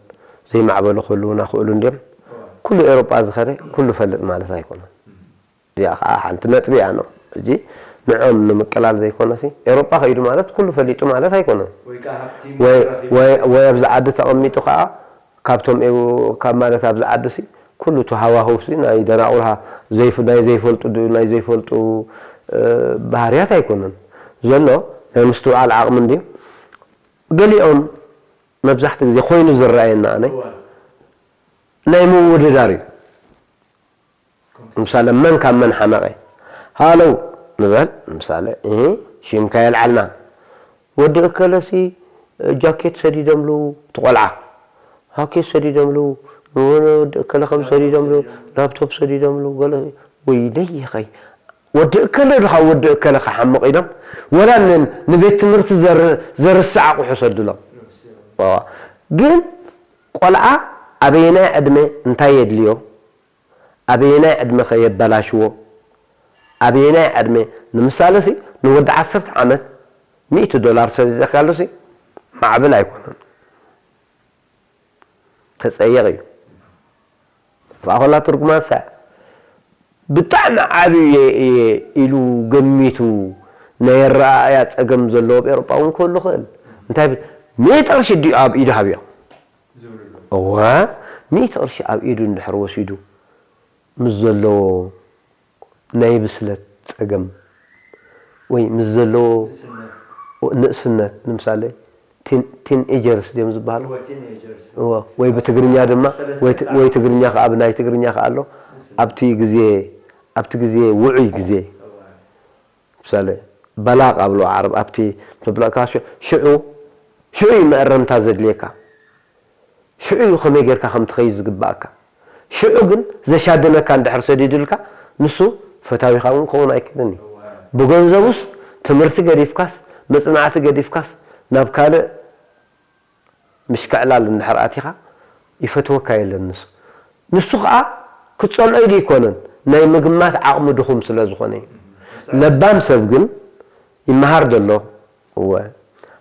ዘይማዕበሉ ክህልዉና ይኽእሉ እንድዮም። ኩሉ ኤውሮጳ ዝኸደ ኩሉ ፈልጥ ማለት ኣይኮነን። እዚኣ ኸዓ ሓንቲ ነጥቢ እያ። ኖ፣ ሕጂ ንዖም ንምቅላል ዘይኮነሲ፣ ኤውሮጳ ከይዱ ማለት ኩሉ ፈሊጡ ማለት ኣይኮነን። ወይ ከዓ ሃብቲ ወይ፣ ረኺቡ ወይ፣ ወይ ኣብዚ ዓዲ ተቐሚጡ ኸዓ ካብቶም ኤው-፣ ካብ ማለት ኣብዚ ዓዲ ሲ ኩሉ እቲ ሃዋህው ሲ ናይ ደናቑር ሃ-፣ ዘይፍ-፣ ናይ ዘይፈልጡ ድ-፣ ናይ ዘይፈልጡ፣ እ፣ ባህርያት ኣይኮነን ዘሎ፣ ናይ ምስትውዓል ዓቕሚ እንድዩ። ገሊኦም መብዛሕትኡ ግዜ ኮይኑ ዝረኣየና ኣነ እዋ። ናይ ምውድዳር እዩ። ምሳሌ መን ካብ መን ሓመቐ? ሃለው ንበል ምሳሌ፣ እህ፣ ሽምካ የልዓልና። ወዲ እከለሲ ጃኬት ሰዲዶምሉ፣ እቲ ቆልዓ። ጃኬት ሰዲዶምሉ፣ ንወዲ እከለ ከም ሰዲዶምሉ፣ ላፕቶፕ ሰዲዶምሉ፣ ገለ፣ ወይለይ ይኸይ። ወዲ እከለ ድኻ ወዲ እከለ ክሓምቕ ኢሎም፣ ወላ ን-፣ ንቤት ትምህርቲ ዘር-፣ ዘርስዕ ኣቑሑ ሰድሎም። ዋ። ግን ቆልዓ ኣበየናይ ዕድመ እንታይ የድልዮ? ኣበየናይ ዕድመ ከ የበላሽዎ? ኣበየናይ ዕድመ? ንምሳሌ ሲ፣ ንወዲ ዓሰርተ ዓመት ሚእቲ ዶላር ሰዲደካሉ ሲ፣ ማዕብል ኣይኮነን። ተጸየቕ እዩ። ኣብኣ ከላ ትርጉማ ንሳ እያ። ብጣዕሚ ዓብዩ እየ ኢሉ ገሚቱ ናይ ኣረኣእያ ጸገም ዘለዎ ኣብ ኤውሮጳ እውን ክህሉ ይኽእል። እንታይ ብል፣ ሚእቲ ቅርሺ ድዩ ኣብ ኢዱ ሃብዮ? እወ፣ ሚእቲ ቅርሺ ኣብ ኢዱ እንድሕር ወሲዱ ምስ ዘለዎ ናይ ብስለት ጸገም ወይ ምስ ዘለዎ ንእስነት፣ ንምሳሌ ቲን ኤጀርስ ድዮም ዝበሃሉ? ወይ ብትግርኛ ድማ ወይ ትግርኛ ከኣ ብናይ ትግርኛ ከኣ ኣሎ። ኣብቲ ግዜ ኣብቲ ግዜ ውዑይ ግዜ ምሳሌ በላቕ ኣብሎ ዓረብ ኣብቲ ተብለካ ሽዑ ሽዑ እዩ መእረምታ ዘድልየካ። ሽዑ እዩ ከመይ ጌርካ ከም ትኸይድ ዝግባእካ። ሽዑ ግን ዘሻደነካ እንድሕር ሰዲዱልካ ንሱ ፈታዊኻ እውን ክኸውን ኣይክእልን እዩ። ብገንዘቡስ ትምህርቲ ገዲፍካስ መጽናዕቲ ገዲፍካስ ናብ ካልእ ምሽክዕላል እንድሕር ኣቲኻ ይፈትወካ የለን ንሱ። ንሱ ኸኣ ክትጸልኦ ኢሉ ኣይኮነን ናይ ምግማት ዓቕሙ ድኹም ስለ ዝኾነ እዩ። ለባም ሰብ ግን ይመሃር ደሎ እወ።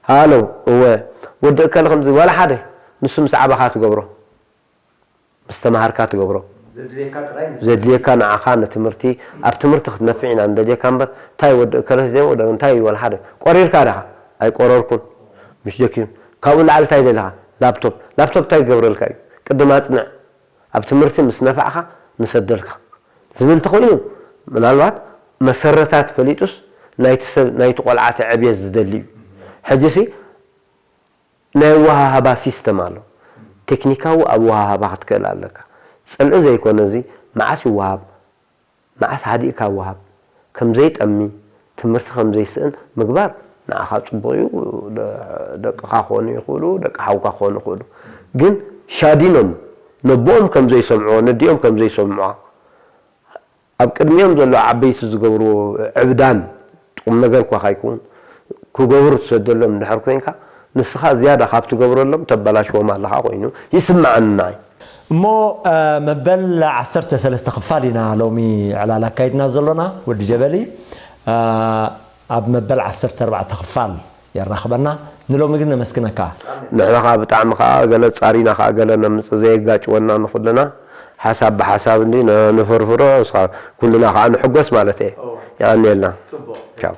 ሃሎ እወ። ወዲ እከለ ከምዚ ዋላ ሓደ ንሱ ምስ ዓበኻ ትገብሮ። ምስ ተማሃርካ ትገብሮ። ዘድልየካ ንዓኻ ንትምህርቲ ኣብ ትምህርቲ ክትነፍዕ ኢና ንደልየካ እምበር እንታይ ወዲ እከለስ ደሞ እንታይ ዋላ ሓደ ቆሪርካ ዳኻ ኣይቆረርኩን። ምሽ ደኪም ካብኡ ላዕሊ እንታይ ደለኻ ላፕቶፕ ላፕቶፕ እንታይ ይገብረልካ እዩ ቅድም ኣጽንዕ ኣብ ትምህርቲ ምስ ነፋዕኻ ንሰደልካ ዝብል ተኾይኑ ምናልባት መሰረታት ፈሊጡስ ናይቲ ሰብ ናይቲ ቆልዓ ዕብየት ዝደሊ እዩ። ሕጂሲ ናይ ኣወሃህባ ሲስተም ኣሎ። ቴክኒካዊ ኣወሃህባ ክትክእል ኣለካ። ጽልኢ ዘይኮነ እዚ መዓስ ይወሃብ፣ መዓስ ሃዲእካ ወሃብ፣ ከም ዘይጠሚ፣ ትምህርቲ ከም ዘይስእን ምግባር ንዓኻ ጽቡቕ እዩ። ደቅኻ ክኾኑ ይኽእሉ፣ ደቂ ሓውካ ክኾኑ ይኽእሉ። ግን ሻዲኖም ነቦኦም ከም ዘይሰምዕዎ፣ ነዲኦም ከም ዘይሰምዕዋ ኣብ ቅድሚኦም ዘለዉ ዓበይቲ ዝገብርዎ ዕብዳን ቁም ነገር እኳ ካይከውን ክገብሩ ትሰደሎም እንድሕር ኮይንካ ንስኻ ዝያዳ ካብ ትገብረሎም ተበላሽዎም ኣለኻ ኮይኑ ይስምዓኒ ንዓይ። እሞ መበል ዓሰርተ ሰለስተ ክፋል ኢና ሎሚ ዕላል ኣካይድና ዘሎና ወዲ ጀበሊ ኣብ መበል ዓሰርተ ኣርባዕተ ክፋል የራኽበና። ንሎሚ ግን ነመስግነካ። ንሕና ከዓ ብጣዕሚ ከዓ ገለ ፃሪና ከዓ ገለ ነምፅእ ዘየጋጭወና ንኩልና ሓሳብ ብሓሳብ እንዲ ንፍርፍሮ ኩልና ከዓ ንሕጎስ ማለት እየ። የቀንየልና። ቻው።